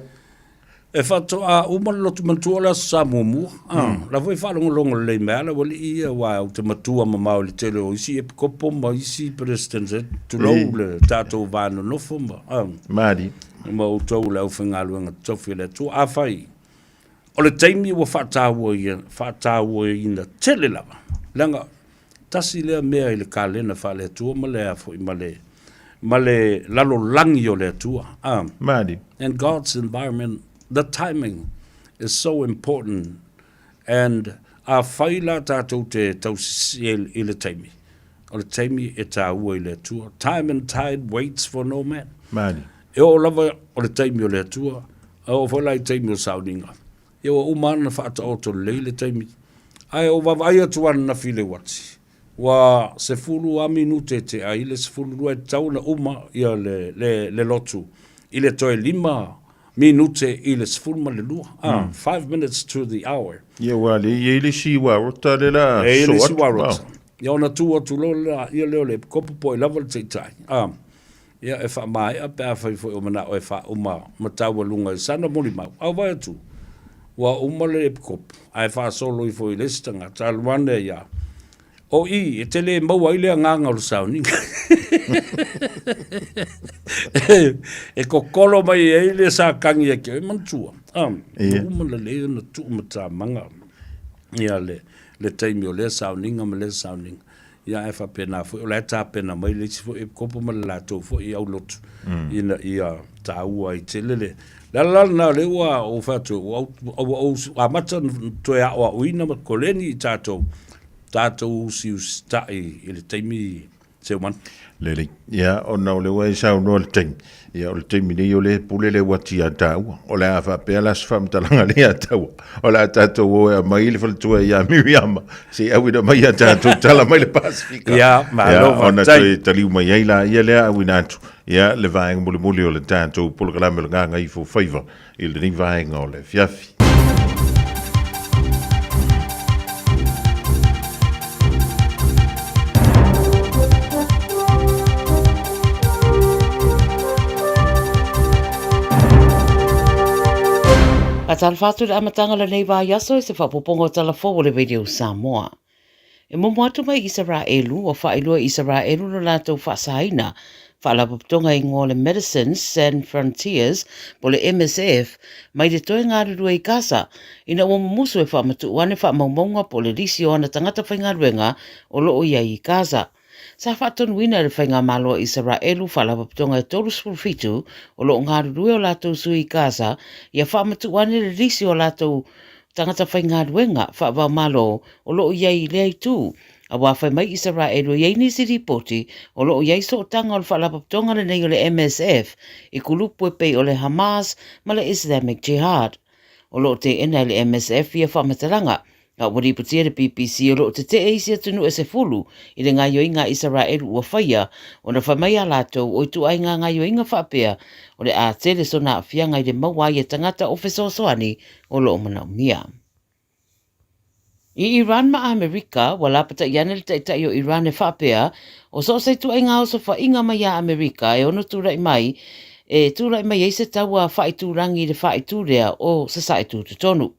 E faatoa uma le lotu matua o le Aso Sa muamua. Ah, la foi faalogologo lelei mai lava alii ia, aua ou te matua mamao i le tele o isi epikopo ma isi presidents, eh, tulou le tatou va nonofo ma, ah,
Malie.
ma outou le aufaigaluega totofi a le Atua. Afai o le taimi ua faataua ia, faatauaina tele lava, leaga tasi lea mea i le kalena faale-Atua ma le a foi ma le ma le lalolagi o le Atua. Ah.
Malie.
And God's environment, the timing is so important. And afai la tatou te tausisi i le taimi, o le taimi e taua i le Atua. Time and tide waits for no man.
Malie.
E oo lava o le taimi o le Atua, a oo foi la i taimi o sauniga. Ia ua uma ona faataoto lelei le taimi. Ae ou vaavaai atu ananafi i le uati, ua 10 a minute tea i le 12 e tatau ona uma ia le, le, le lotu i le toe 5 minute i le 12, ah, 5 minutes to the hour.
Ia ua le i ai le isi uarota le la
E i ai le isi uarota. Ia ona tu atu loa lea, ia lea o le epikopo po o ai lava le taitai. Ah. Ia, e faamaea pe afai foi o manao e faauma ma taualuga i sana molimau. Au vaai atu, ua uma le epikopo, ae faasolo ifo i le isi tagata, alu ane ia. O i, e te le maua ai le agaga o le sauniga. E kokolo mai ai le sakagi e ke, e manatua. Ah, ua uma lelei ona tuu matamaga ia le, le taimi o lea sauniga ma lea sauniga. Ia ae faapena foi, o la e tapena mai le isi foi epikopo ma le latou foi aulotu ina ia taua ai tele le Le ala la lena o lea ua ou fai atu, ua ou amata ona toe aoaoina ma koleni i tatou, tatou usiusitai i le taimi Seuman.
Lelei. Ia, ona o lea ua e saunoa i le taimi, ia o le taimi nei o lea e pule le uati ia tāua. O le a faapea la se faamatalaga lea ia tāua. O le a tātou o e aumai le faletua ia Miriama, se i auina mai a tātou tala mai le Pasifika.
Ia, malo
Ia, ona
faafetai.
toe taliu mai ai la ia lea auina atu, ia, le vaega mulimuli o le tātou polokalame o le Gagaifo Faiva i lenei vaega o le afiafi.
Faatalofa atu i le amataga o lenei vaiaso i se faaopoopoga o tala fou o le Radio Samoa. E momo atu mai Isaraelu, ua faailoa e Isaraelu lo latou faasaina Faalapotopotoga i ingoa o le Medecins Sans Frontieres po o le MSF mai le toe galulue i Gaza ina ua mumusu e faamatuu ane faamaumauga po o le lisi o ana tagata faigaluega o lo o i ai i Gaza. Sa faatonuina e le Faigamalo a Isaraelu Faalapotopotoga e 37 o lo o galulue o latou sui i Gaza ia faamatuu ane le lisi o latou tagata faigaluega faava-o-Malo o lo o i ai i lea itu, aua fai mai Isaraelu e i ai nisi lipoti o lo o i ai sootaga o le faalapotopotoga lenei o le MSF i kulupu e pei o le Hamas ma le Islamic Jihad. O lo o teena e le MSF ia faamatalaga, a ua lipotia e le BBC o lo o tetee isi atunuu e 10 i le gaoioiga a Isaraelu ua faia ona fai mai a latou o ituaiga gaoioiga faapea o le a tele sona aafiaga i le maua ai e tagata o fesoasoani o lo o manaomia. I Iran ma Amerika, ua lapatai ane le taitai o Iran e faapea, o so o se ituaiga osofaiga mai iā Amerika e ono tulai mai, e tulai mai ai se taua faaitulagi i le faaitu lea o Sasae Tutotonu.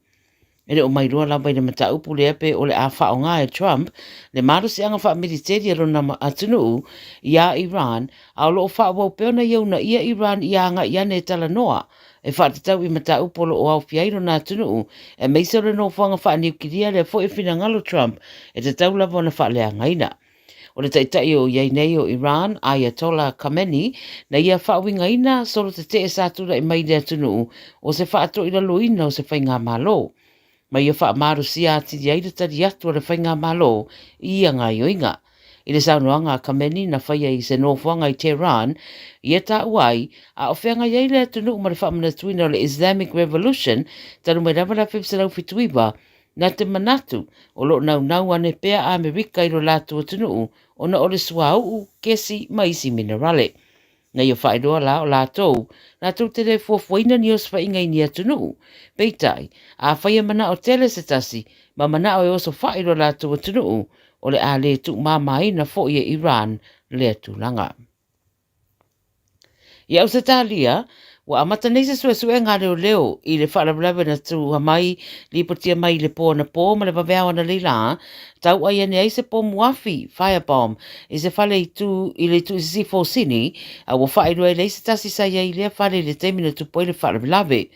E le o mailoa lava i le mataupu lea pe o le a faaaoga e Trump le malosiaga faamiliteli a lona atunuu iā Iran, a o lo o faaauau pea ona ia uunaia Iran ia agai ane e talanoa e faatatau i mataupu o lo o aofia ai lona atunuu, aemaise o le nofoaga faaniukilia lea foi e finagalo Trump e tatau lava ona faaleagaina. O le taitai o i ai nei o Iran, Ayatollah Khamenei, na ia faauigaina solo tetee sa tulai mai i le atunuu o se faatoilaloina o se faigamalo. ma ia faamalosia atili ai le tali atu a le Faigamalo i ia gaoioiga. I le saunoaga a Khamenei na faia i se nofoaga i Tehran, ia taua ai, a o feagai ai le atunuu ma le faamanatuina o le Islamic Revolution talu mai lava le 1979, na te manatu o lo o naunau ane pea a Amerika i lo latou atunuu ona o le suauu, kesi ma isi minerale. Na ia faailoa la o latou, latou te le fuafuaina ni osofaiga i ni atunuu. Peitai, afai e manao tele se tasi ma manao e osofai lo latou atunuu, o le a le tuumamaina foi e Iran lea tulaga. I Ausetalia, ua amata nei se suesuega a leoleo i le faalavelave na tua mai lipotia mai i le po anapo ma le vaveao analeila, tauai ane ai se pomu afi, firebomb, i se fale i tu i le itu i sisifo o Sini, a ua faailoa e leai se tasi sa i ai i lea fale i le taimi na tupu ai le faalavelave.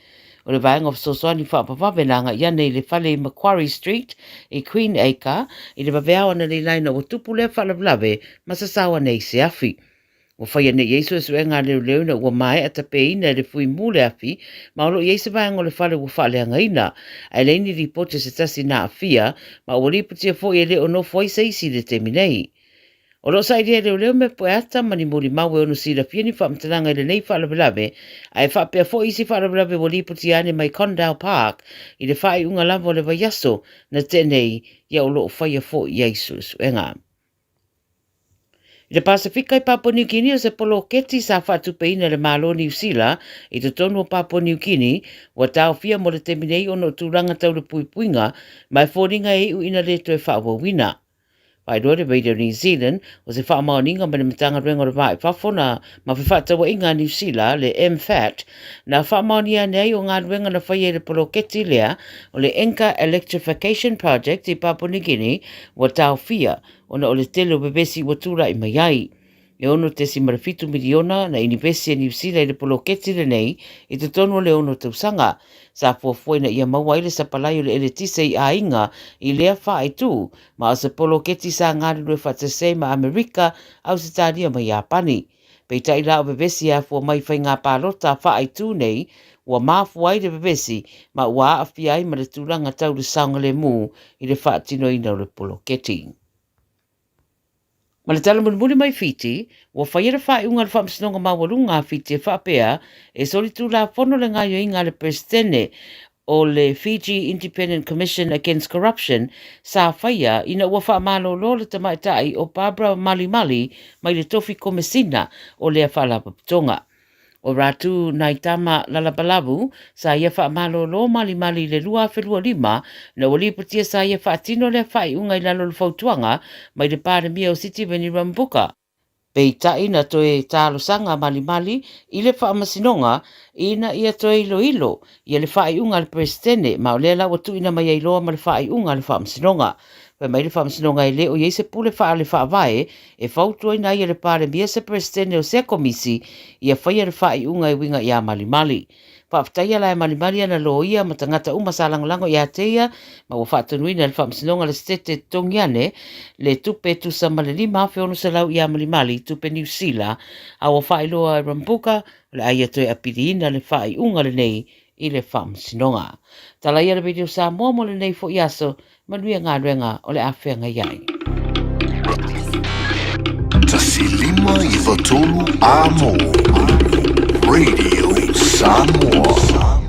O le vaega o fesoasoani faavavave na agai ane i le fale i Macquarie Street i Queen Acre i le vaveao analeila ina ua tupu lea faalavelave ma sasao ane ai se afi. Ua faia nei ai suesuega a leoleo ina ua maea tapeina e le fuimu le afi ma o lo o i ai se vaega o le fale ua faaleagaina. Ae leai ni lipoti a se tasi na aafia ma ua lipotia foi e le o nofo ai se isi i le taimi nei. O lo o sailia e leoleo mea pueata ma ni molimau e ono silafia ni faamatalaga i lenei faalavelave, ae faapea foi isi faalavelave ua lipotia ane mai Condell Park i le faaiuga lava o le vaiaso na tea nei, ia o lo o faia foi i ai suesuega. I le Pasefika i Papua New Guinea, o se poloketi sa faatupeina e le Malo o Niu Sila i totonu o Papua New Guinea, ua taofia mo le taimi nei ona o tulaga tau le puipuiga ma e foliga e iu ina le toe faaauauina. Faailoa le Radio New Zealand, o se faamaoniga mai le Matagaluega o le Va i Fafo na ma Fefaatauaiga a Niu Sila, le MFAT, na faamaonia ane ai o galuega na faia i le poloketi lea o le Enka Electrification Project i Papua New Guinea ua taofia ona o le tele o vevesi ua tulai mai ai. E 6.7 miliona na inivesi e Niu Sila i le poloketi lenei i totonu o le ono tausaga. Sa fuafua ina ia maua ai le sapalai o le eletise i aiga i lea faaitu, ma o se poloketi sa galulue faatasi ai ma Amerika, Ausetalia ma Iapani. Peitai la o vevesi e afua mai i faiga palota faaitu nei, ua mafua ai le vevesi ma ua aafia ai ma le tulaga tau le saogalemu i le faatinoina o le poloketi. Ma le tala mulimuli mai Fiti, ua faia le faaiuga a le Faamasinoga Maualuga a Fiti e faapea, e solitulafono le gaoioiga a le Peresetene o le Fiji Independent Commission Against Corruption sa faia ina ua faamalolo le tamaitai o Barbara Malimali mai le tofi Komesina o lea Faalapotopotoga. O Ratu Naitama Lalabalavu sa ia faamalolo malimali i le 2025 ina ua lipotia sa ia faatino lea faaiuga i lalo o le fautuaga mai le Palemia o Sitiveni Rabuka. Peitai na toe talosaga malimali i le faamasinoga ina ia toe iloilo ia le faaiuga a le Peresetene ma o lea la ua tuuina mai ai loa ma le faaiuga a le faamasinoga. Fai mai le Faamasinoga e le o i ai se pule faale-faavae e fautuaina ai e le Palemia se Peresetene o sea Komisi ia faia le faaiuga e uiga iā Malimali. Faafetaia la e Malimali ana loia ma tagata uma sa lagolago iā te ia ma ua faatonuina e le Faamasinoga le Setete e totogi ane le tupe e tusa ma le $5,600 iā Malimali, tupe Niu Sila, a ua faailoa e Rambuka o le a ia toe apiliina le faaiuga lenei i le Faamasinoga. Tala ia le Radio Samoa mo lenei foi aso, manuia galuega o le a feagai ai.
1 5 93 Amo Radio Samoa.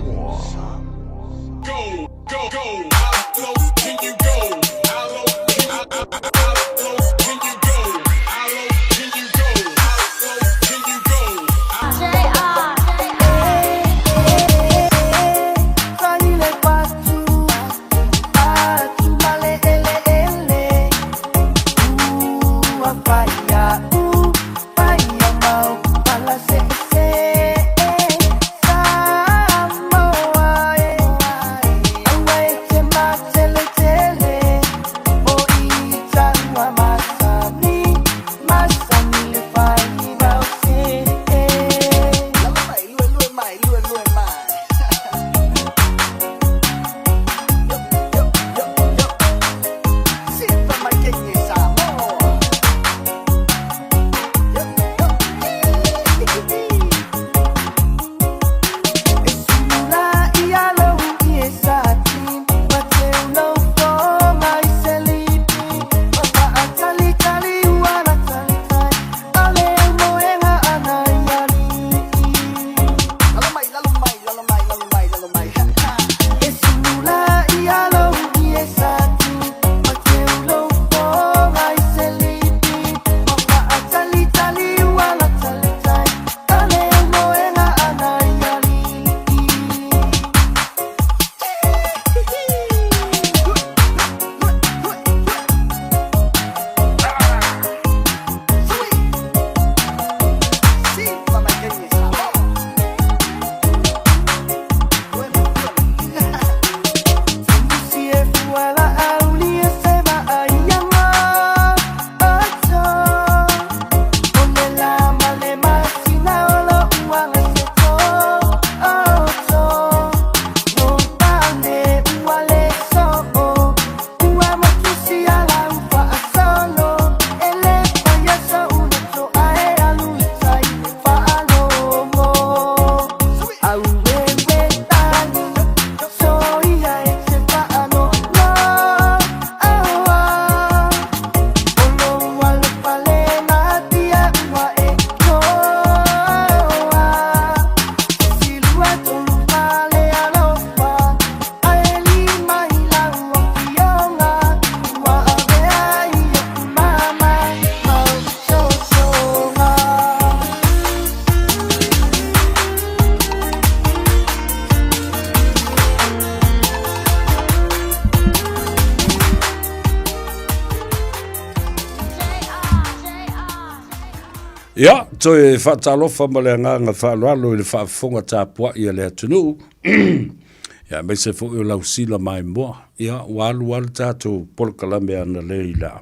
Ia, toe faatalofa ma le agaga faaaloalo i le faafofoga tapuai a le atunuu, ia aemaise foi o lau sila maimoa. Ia, ua alu lava le tatou polokalame analeila la.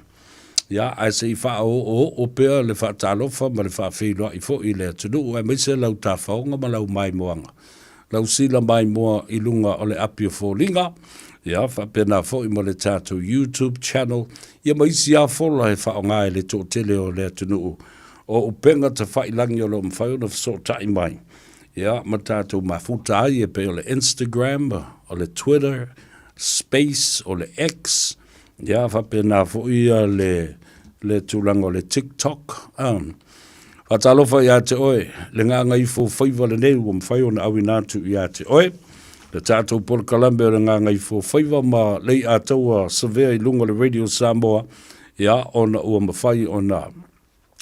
Ia, ae se i faaoooo pea le faatalofa ma le faafeiloai foi i le atunuu aemaise lau tafaoga ma lau maimoaga. Lau sila maimoa i luga o le api o foliga, ia, faapena foi ma le tatou YouTube channel, ia ma isi lava fola e faaaoga e le toatele o le atunuu o upega tafailagi o lo o mafai ona fesootai mai, ia, ma tatou mafuta ai e pei o le Instagram, o le Twitter Space, o le X, ia, faapena foi le, le tulaga o le TikTok. Faatalofa ia te oe, le gagaifofaiva lenei ua mafai ona auina atu ia te oe. Le tatou polokalame o le gagaifofaiva ma le iataua savea i luga o le Radio Samoa, ia ona ua mafai ona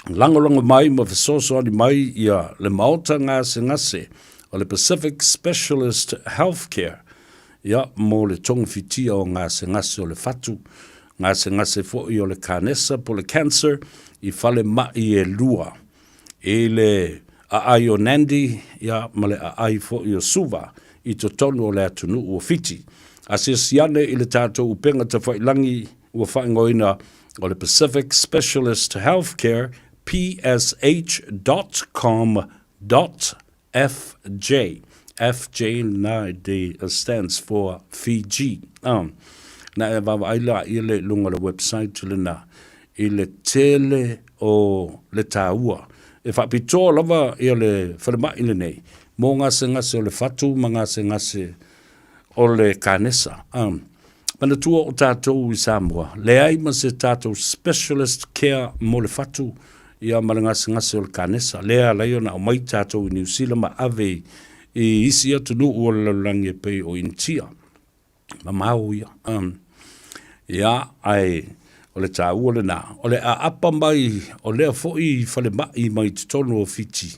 lagolago mai ma fesoasoani mai ia le Maota Gasegase o le Pacific Specialist Healthcare, ia mo le togafitia o gasegase o le fatu, gasegase foi o le kanesa po o le cancer i falemai e lua, i le aai o Nandi ia ma le aai foi o Suva i totonu o le atunuu o Fiti. Asiasi ane i le tatou upega tafailagi ua faaigoaina o le Pacific Specialist Healthcare, psh dot com dot FJ, FJ lena it stands for Fiji. Na e vaavaai la ia le i luga o le website lena i le tele o le taua. E faapitoa lava ia le falemai lenei mo gasegase o le fatu ma gasegase o le kanesa. Manatua o tatou i Samoa, leai ma se tatou specialist care mo le fatu ia ma le gasegase o le kanesa. Lea e ala ai ona aumai tatou i Niu Sila ma ave i isi atunuu o le lalolagi e pei o Initia. Mamao ia. Ia, ae o le taua lena, o le aapa mai o lea foi falemai mai totonu o Fiti,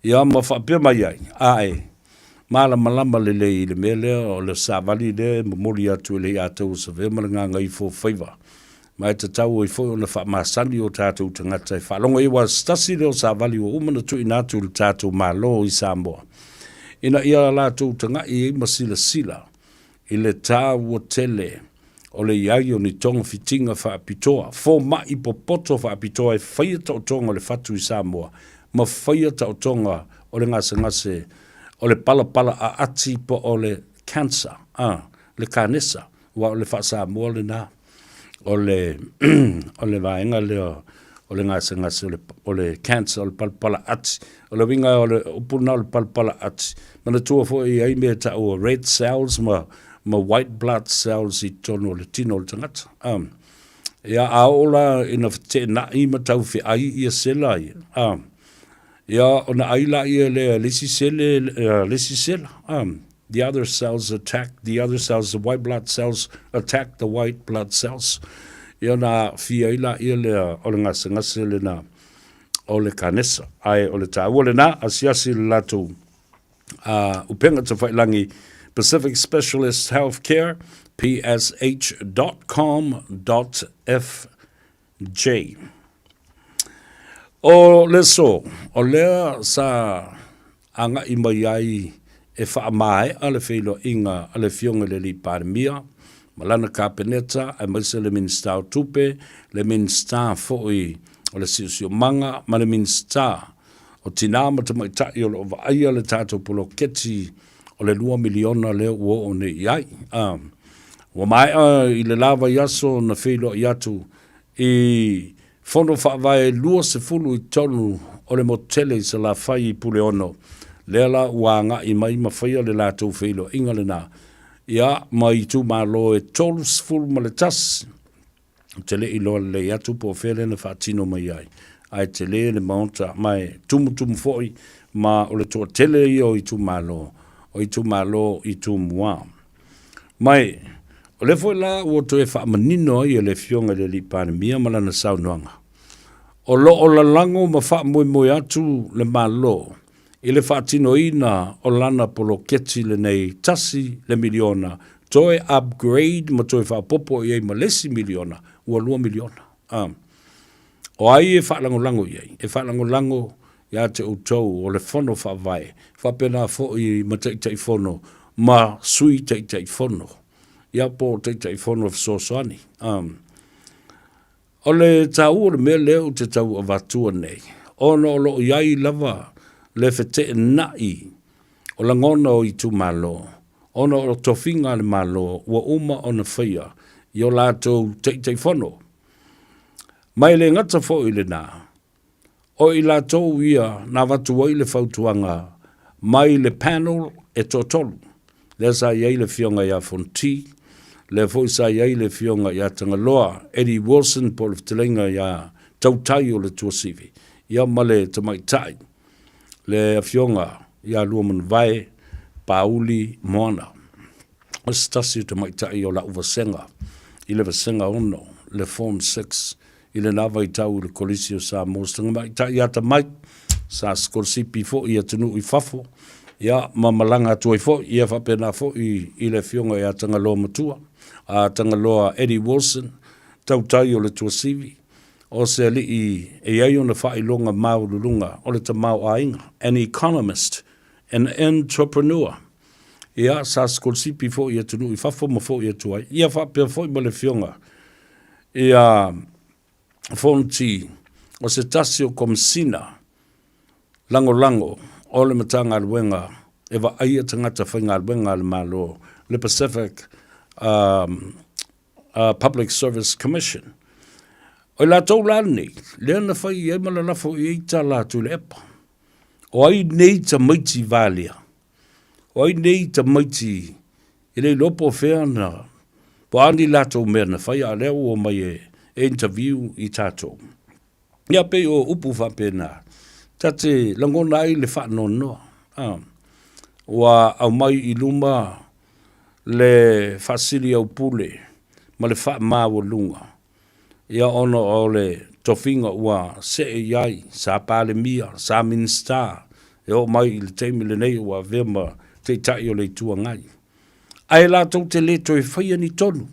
ia ma faapea mai ai, ae, Malamalama lelei i le mea lea o le savali lea e momoli atu e le Iataua Savea ma le Gagaifofaiva, ma e tatau ai foi ona faamasani o tatou tagata e faalogo i ai, aua se tasi lea o savali ua uma ona tuuina atu i le tatou Malo i Samoa, ina ia latou tagai ai ma silasila i le taua tele o le i ai o ni togafitiga faapitoa, fomai popoto faapitoa e faia taotoga o le fatu i Samoa ma faia taotoga o le gasegase o le palapala aati po o le cancer, a, le kanesa, aua o le faa-Samoa lena o le, o le vaega lea o le gasegase o le, o le cancer, o le palapala ati. O le uiga o le upu lena o le palapala ati. Manatua foi e i ai mea e tau o red cells ma, ma white blood cells i totonu o le tino o le tagata. Um, ia, a oo la ina feteenai ma taufeai ia sela ia, um, ia, ona ai laia lea e le isi sele, le isi sela. Um, the other cells attack the other cells, the white blood cells attack the white blood cells. Ia ona aafia ai laia lea o le gasegase lena o le kanesa. Ae o le taua lena, asiasi i le latou uh, upega tawhailagi Pacific Specialist Healthcare, psh.com.fj. O le aso, o lea sa agai mai ai e faamaea le feiloaiga a le Afioga i le Alii Palemia ma lana Kapeneta aemaise le Minisita o Tupe, le Minisita foi o le Siosiomaga ma le Minisita o Tina ma Tamaitai o lo o vaaia le tatou poloketi o le $2 miliona lea ua oo nei i ai. Ua maea i le la vaiaso na feiloai atu i Fono Faavae 20 i totonu o le motu tele i Salafai i Puleono, lea la ua agai mai ma faia le latou feiloaiga lena, ia, ma itumalo e 31. Ou te le i iloa lelei atu po o fea lea na faatino mai ai, ae tele le maota ma e tumutumu foi ma o le toatele ia o itumalo, o itumalo i Tumua. Ma e, o lea foi la ua toe faamanino ai e le Afioga i le Alii Palemia ma lana saunoaga, o lo o lalago ma faamoemoe atu le Malo i le faatinoina o lana poloketi lenei tasi le miliona, toe upgrade ma toe faaopoopo i ai ma le isi miliona, ua $2 miliona. O ai e faalagolago i ai? E faalagolago ia te outou o le Fono Faavae, faapena foi ma Taitaifono ma Sui Taitaifono, ia po o Taitaifono fesoasoani. Um, o le taua o le mea lea ou te tau avatua nei, ona o lo o i ai lava le feteenai o lagona o itumalo, ona o tofiga a le Malo ua uma ona faia i o latou Taitaifono. Ma e le gata foi i lena, o i latou ia na avatu ai le fautuaga mai le panel e toatolu, lea sa i ai le Afioga ia Fonti, lea foi sa i ai le Afioga ia Tagaloa Eddie Wilson po o le fetalaiga ia Tautai o le Tuasivi, ia ma le tamaitai le Afioga ia Luamanuvao Pauli Moana. O se tasi o tamaitai o la'u vasega i le vasega 6, le Form 6, i lena vaitau i le Kolisi o Samoa. Se tamaitai atamai, sa sikolasipi foi i atunuu i fafo, ia, ma malaga atu ai foi, ia faapena foi i le afioga ia Tagaloa Matua, a Tagaloa Eddie Wilson, tautai o le Tuasivi, o se alii e i ai ona faailoga maualuluga o le tamaoaiga, an economist, an entrepreneur. Ia, sa sikolasipi foi i atunuu i fafo ma foi atu ai. Ia faapea foi ma le afioga ia Fonti, o se tasi o Komesina Lagolago o le Matagaluega e vaaia tagata faigaluega a le Malo, le Pacific um, Public Service Commission. O i latou la nei, lea na fai i ai ma lalafo i ai tala a Tuilaepa. O ai nei tamaiti valea? O ai nei tamaiti e le iloa po o fea na, po o a ni latou mea na fai, a o lea ua omai e, e interview i tatou. Ia pei o upu faapena, ta te lagona ai le faanoanoa. A, ua aumai i luma le faasiliaupule ma le faamaualuga Ia ona o le tofiga ua see i ai, sa Palemia, sa Minisita, e oo mai i le taimi lenei ua avea ma Taitai o le Itu Agai. Ae latou te le toe faia ni tonu.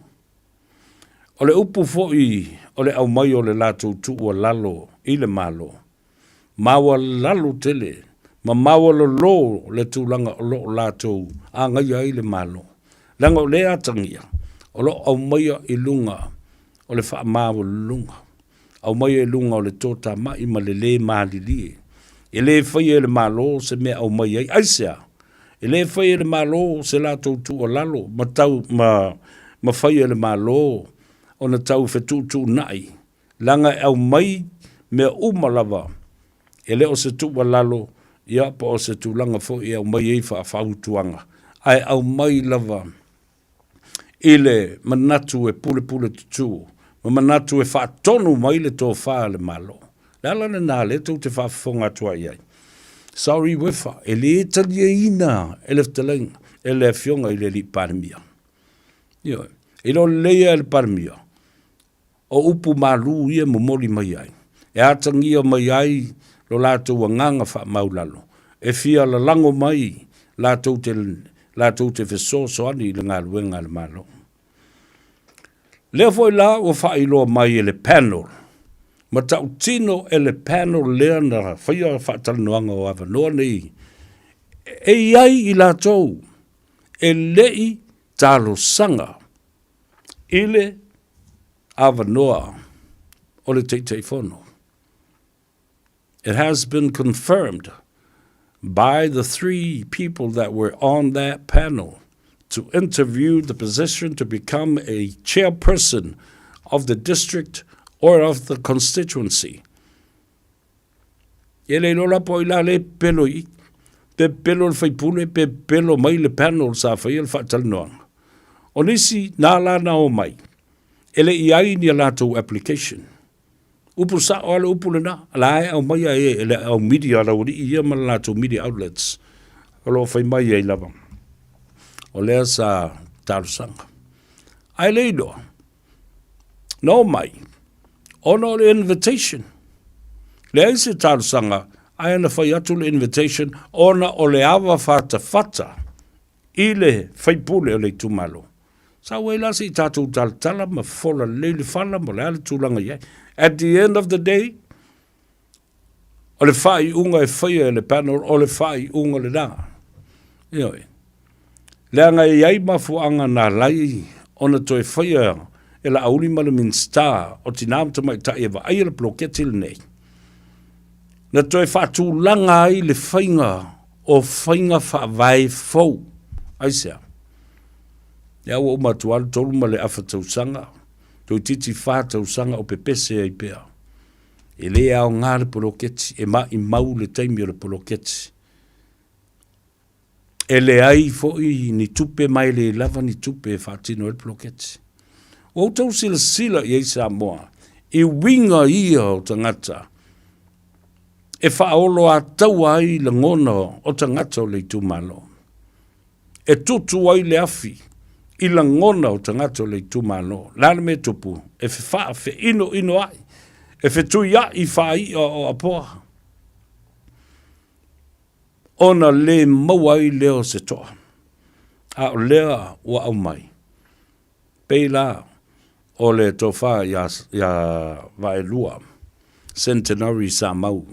O le upu foi o le aumai o le latou tuualalo i le Malo, maualalo tele ma maualolo le tulaga o lo o latou agaia ai le Malo, leaga o lea atagia o lo o aumaia i luga o le faamaualuluga, aumaia i luga o le totamai ma le lē malilie. E le faia e le Malo se mea aumai ai. Aisea? E le faia e le Malo se latou tuualalo ma tau ma ma faia e le Malo ona tau fetuutuunai leaga e aumai mea uma lava, e le o se tuualalo, ia, po o se tulaga foi e aumai ai faafautuaga, ae aumai lava i le manatu e pulepule tutū, ma manatu e faatonu mai le tofa a le Malo. Le ala lena lea tou te faafofoga atu ai i ai. Sorry Wefa, e le taliaina e le fetalaiga, e le Afioga i le Alii Palemia. Ioe. E le o lelei e le Palemia, O upu malū ia e momoli mai ai, e atagia mai ai lo latou agaga faamaulalo, e fia lalago mai latou te, latou te fesoasoani i le galuega a le Malo. Lea foi la ua faailoa mai e le panel, matautino e le panel lea na faia faatalanoaga o avanoa nei, e i ai i latou e le i talosaga i le avanoa o le Taitaifono. It has been confirmed by the three people that were on that panel to interview the position to become a chairperson of the district or of the constituency. E le iloa la po o ai la lea e pepelo i i. Pe pepelo le faipule, pe pepelo mai le panel sa faia le faatalanoaga. O nisi na la na omai, e le i ai ni a latou application. Upu sao a le upu lena, la e aumaia e le au media a laualii ia ma le latou media outlets o lo o fai mai ai lava. O lea sa talosaga. Ae le iloa, Na omai, ona o le invitation. Leai se talosaga, ae na fai atu le invitation ona o le ava fatafata i le faipule o le itumalo. Sau ai la se i tatou talatala ma fofola lelei le fala ma o le a le tulaga i ai. At the end of the day, o le faaiuga e faia e le panel, o le faaiuga lena. Ioe. Leaga e i ai mafuaaga na ala ai ona toe faia e Laauli ma le Minisita o Tina ma Tamaitai e vaaia le poloketi lenei, na toe faatulaga ai le faiga o faiga faavae fou. Aisea? Lea ua uma atu lava le 3 ma le afa tausaga, toeitiiti 4 tausaga o pepese ai pea. E le aoga le poloketi, e maimau le taimi o le poloketi. E leai foi ni tupe ma e le lava ni tupe e faatino ai le poloketi. Ua outou silasila i ai Samoa i uiga ia o tagata e faaoloataua ai lagona o tagata o le itumalo. E tutu ai le afi i lagona o tagata o le itumalo. O le a le mea e tupu? E fefaafeinoinoai, e fetuiai faai'a o Apoa. Ona le maua ai lea o se toa. A o lea ua aumai, pei la o le tofa iā, iā Vaelua, Centenary Samau,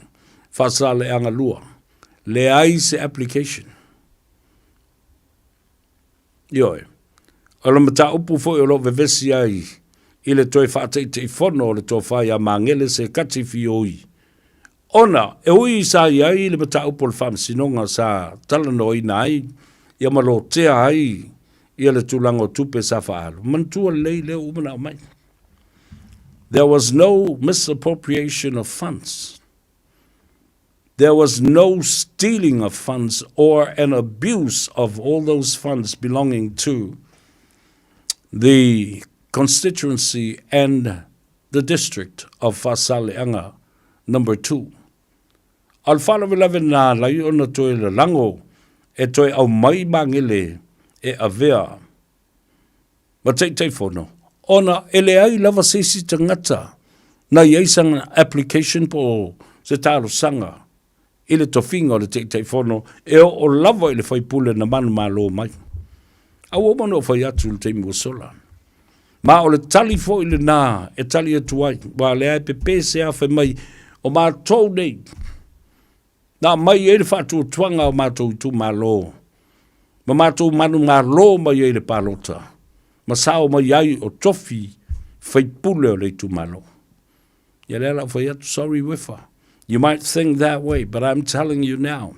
Faasaleleaga 2, leai se application. Ioe. O le mataupu foi o lo o vevesi ai i le toe faataitaifono o le tofa ia Magele Sekati Fioi, ona e ui sa i ai le mataupu o le Faamasinoga sa talanoaina ai ia ma lotea ai ia le tulaga o tupe sa faaalu, manatua lelei lea ua uma ona aumai. There was no misappropriation of funds. There was no stealing of funds or an abuse of all those funds belonging to the constituency and the district of Faasaleleaga Number 2. A o le faalavelave na ala ai ona toe lalago e toe aumai magele e avea ma Taitaifono, ona e leai lava se isi tagata na i ai sana application po o se talosaga i le tofiga o le Taitaifono e oo lava i le faipule na manumalo mai. A ua uma ona ou fai atu i le taimi ua sola. Ma o le tali foi lena e tali atu ai, aua o lea e pepe se afe mai o matou nei, Na aumai ai le faatuatuaga o matou itumalo ma matou manumalo mai ai le palota ma sao mai ai o tofi faipule o le itumalo. Ia lea la ou fai atu, sorry Wefa, you might think that way, but I'm telling you now,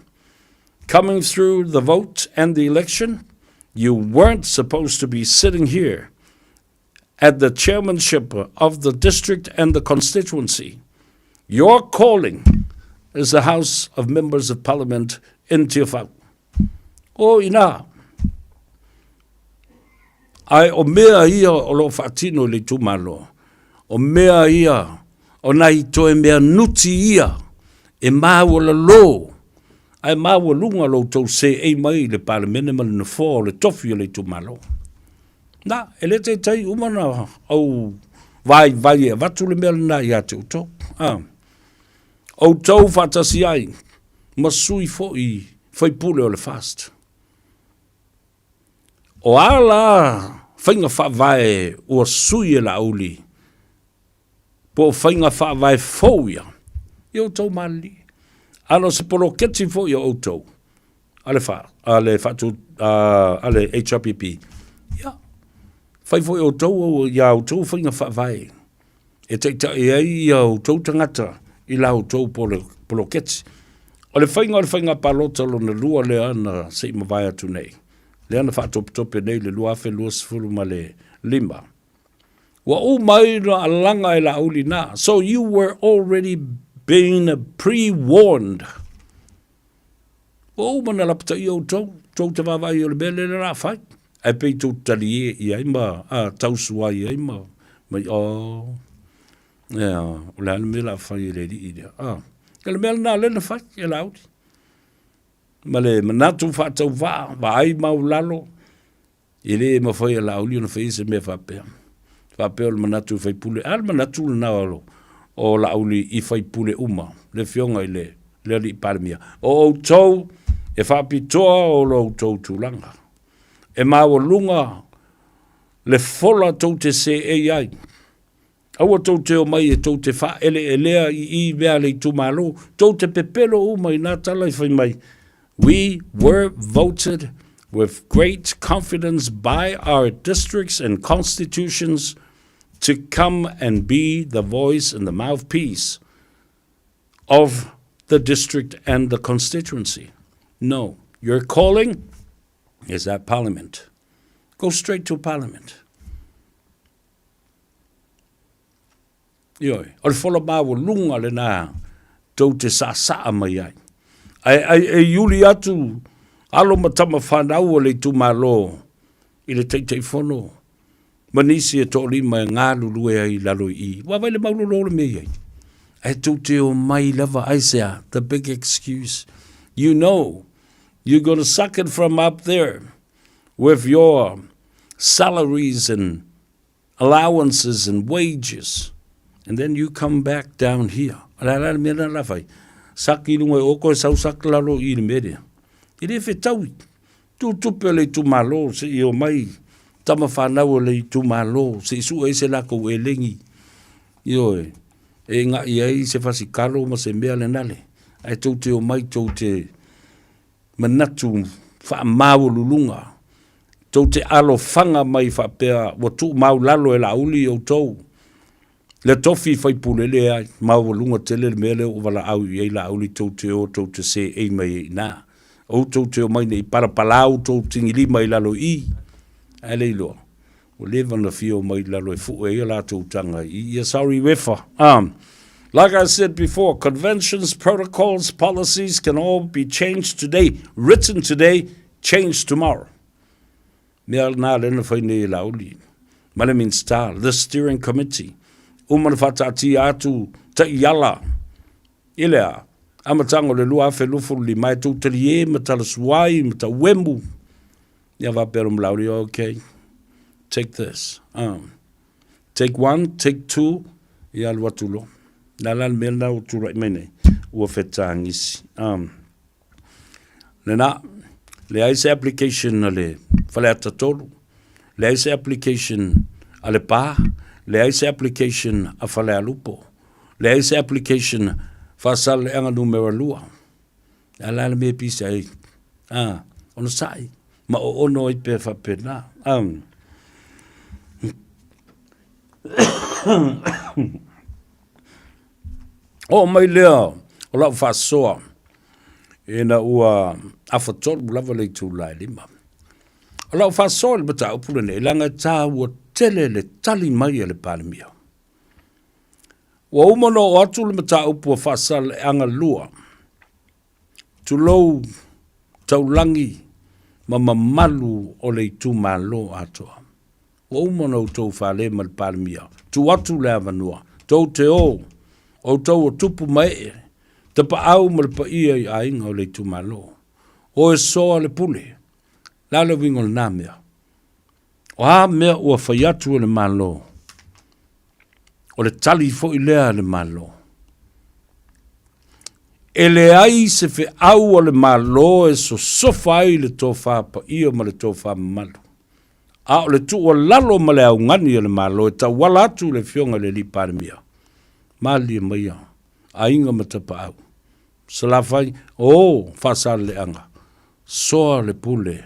coming through the vote and the election, you weren't supposed to be sitting here at the chairmanship of the district and the constituency. Your calling is the House of Members of Parliament in Tiafau. O ina, ae o mea ia o lo o faatino i le itumalo, o mea ia o nai toe mea nuti ia e maualalō ae maualuga lo outou seei mai i le Palemene ma le nofoa o le tofi o le itumalo. Na, e le taitai uma na au vaivai e avatu le mea lena ia te outou. Ah. Outou faatasi ai ma sui foi faipule o le FAST. O a la faiga faavae ua sui e Laauli po o faiga faavae fou ia, ia outou malilie. A na o se poloketi foi a outou, a le fa, a le faatu, a le HRPP, ia, fai foi outou ia outou faiga faavae e taitai ai ia outou tagata i la outou poloketi. O le faiga o le faiga palota lona lua lea na se i mavae atu nei, lea na faatopetope nei le 2025. Ua uma ai ona alaga e Laauli na. So you were already being pre-warned. Ua uma ona lapataia outou, tou te vaavaai o le mea lea o le a fai. Ae pei tou te talie i ai ma a, tausuai ai ma, mai, oh, yeah, o le a le mea o le a fai e le alii lea. Ah, o le mea lena lea na fai e Laauli. Ma le manatu faatauvaa, vaai maulalo, E le mafai e Laauli ona faia se mea faapea. Faapea o le manatu i faipule. A le manatu lena o, o Laauli i faipule uma, le afioga i le, le alii Palemia. O outou e faapitoa o lo outou tulaga. E maualuga Le fola tou te seei ai. Aua tou te omai e tou te faaeleelea i i mea a le itumalo, tou te pepelo uma i nā tala i fai mai, We were voted with great confidence by our districts and constitutions to come and be the voice and the mouthpiece of the district and the constituency. No, your calling is at Parliament. Go straight to Parliament. Ioe, o le fola maualuga lenā tou te saasaa mai ai. Ae ai e iuli atu alo ma tama fanau o le itumalo i le Taitaifono ma nisi e toalima e galulue ai i lalo i i. Ua vaai le maulolo o le mea i ai. Ae tou te omai lava, aisea? The big excuse. You know, you gonna suck it from up there with your salaries and allowances and wages and then you come back down here. O le a la le mea lena la fai? Saki i lunga i o koe sau saki lalo i le mea lea. E le fetaui. Tu tupe o le itumalo se i o mai tama whanau o le itumalo se i sue ai se lakou elegi. Ioe, e nga'i ai se fasikalo ma se mea lena le. Ae tou te omai tou te manatu faamaualuluga, tou te alofaga mai faapea ua tuumaulalo e Laauli outou le tofi faipule, leai, maualuga tele le mea lea ua valaau i ai Laauli tou te o tou te seei mai ai i ina. Outou te omai nei palapala outou tigilima i lalo i i, ae le iloa Ua leva ona fia omai i lalo e fue ai a latou taga i ia sorry Wefa. Like I said before, conventions, protocols, policies can all be changed today, written today, changed tomorrow. Mea nā lea na fai nei e Laauli ma le Minista, the steering committee, uma na faataatia atu taiala i le a, amataga o le 2025 e tou talie ma talasuai ma tauemu. Ia faapea lo Malauri, okay, take this. Take one, take two, ia alu atu loa. Le a la le mea lena ua tulai mai nei, ua fetagisi. Lena, leai se application a le Faleata 3, leai se application a Lepa, leai se application a Falealupo, leai se application Faasaleleaga numera 2. A la le mea pisa ai, a, ona sa'i, ma oono ai pea faapena. Oo mai lea o lau faasoa ina ua afatolu lava le itula e 5. O lau faasoa i le mataupu lenei, leaga e taua tele le tali mai a le Palemia. Ua uma ona oo atu le mataupu a Faasaleleaga 2, tulou taulagi ma mamalu o le itumalo atoa. Ua uma ona outou fale ma le Palemia, tuu atu le avanoa, tou te o, outou o tupu ma ee, tapaau ma le paia i aiga o le itumalo. O e soa le pule, le a le uiga o lena mea? O a mea ua fai atu e le Malo, o le tali foi lea a le Malo. E leai se feau a le Malo e sosofa ai le tofa paia ma le tofa mamalu, a o le tuualalo ma le augani a le Malo e tauala atu i le Afioga i le Alii Palemia, Malie maia, aiga ma tapaau, Salafai, o Faasaleleaga, soa le pule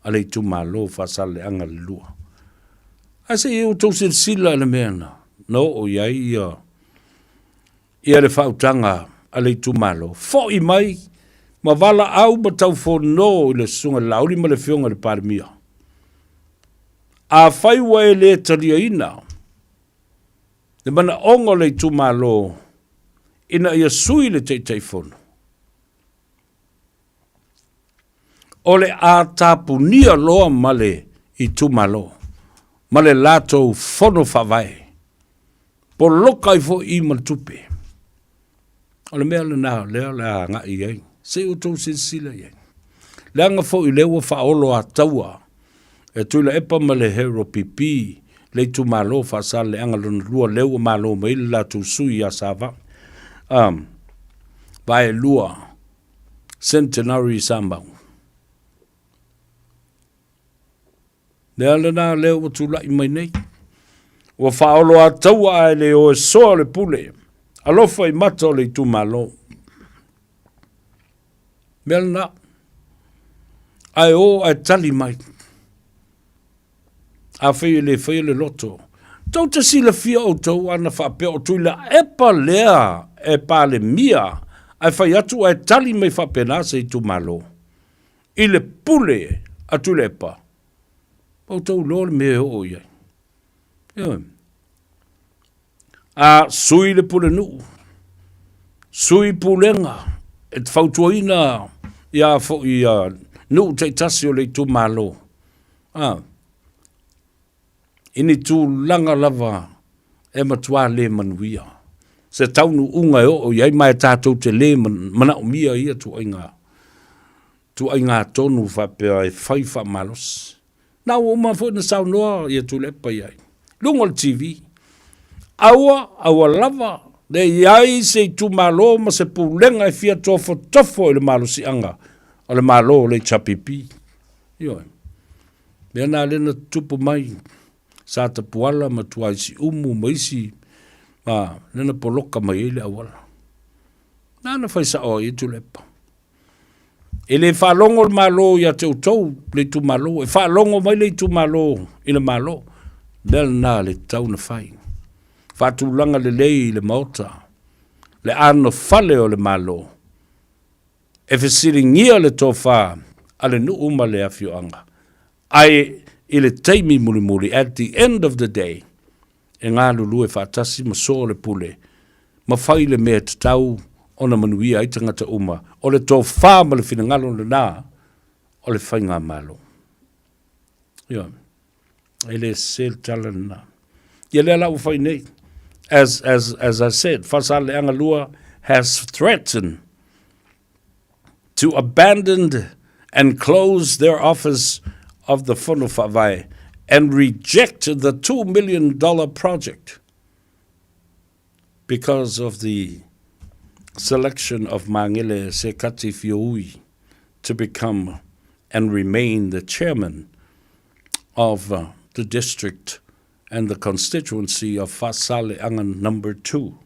a le itumalo Faasaleleaga le 2. Ae se i outou silasila i le mea na na oo i ai ia ia le faautaga a le itumalo, foi mai ma valaau ma taufono i le Susuga i le Laauli ma le Afioga i le Palemia. Afai ua e le taliaina le manaoga o le itumalo ina ia sui le Taitaifono, o le a tapunia loa ma le itumalo ma le latou fono faavae, poloka ai foi i ma le tupe. O le mea lena lea o le a agai i ai, se i outou silasila i ai. Leaga foi lea ua faaolo ataua e Tuilaepa ma le Hero PP le itumalo Faasaleleaga lona lua lea ua malo mai le latou sui ia Sava. Vaelua Centenary Samau. Le ala lena lea ua tulai mai nei. Ua faaoloataua ae le o e soa le pule. Alofa i mata o le itumalo. Mea lena. Ae o ae tali mai. Afai e le faia le loto. Tou te silafia outou ana faapea o Tuilaepa lea e Palemia ae fai atu ae tali mai faapena se itumalo i le pule a Tuilaepa. Outou iloa le mea e oo i ai. Ioe. A sui le pulenuu, sui pulega e fautuaina ia foi ia nuu taitasi o le itumalo. A, i ni tulaga lava e matua le manuia. Se taunuuga e oo i ai ma e tatou te le manaomia ia tuaiga, tuaiga tonu faapea e fai faamalosi. Na ua uma foi na saunoa ia Tuilaepa i ai. Luga o le TV. Aua, aua lava, le i ai se itumalo ma se pulega e fia tofotofo i le malosiaga o le Malo o le HRPP. Ioe. Mea na lea na tutupu mai sa Tapuala ma Tuaisiumu ma isi ma lea na poloka mai ai le auala. Na na fai sao ai Tuilaepa. E le faalogo le Malo ia te outou le itumalo, e faalogo mai le itumalo i le Malo. Mea lena le tatau na fai. Faatulaga lelei le Maota, le anofale o le Malo, e fesiligia le tofa a le nuu ma le afioaga, ae i le taimi mulimuli, at the end of the day, e galulue faatasi ma soa le pule, ma fai le mea e tatau ona manuia ai tagata uma. O le tofa ma le finagalo lena o le faigamalo. Ioe. E le sese le tala lena. Ia lea la ua fai nei. As, as, as I said, Faasaleleaga 2 has threatened to abandon and close their office of the Fono Faavae and reject the $2 million project because of the selection of Magele Sekati Fioi to become and remain the chairman of uh, the district and the constituency of Fasale'anga number 2.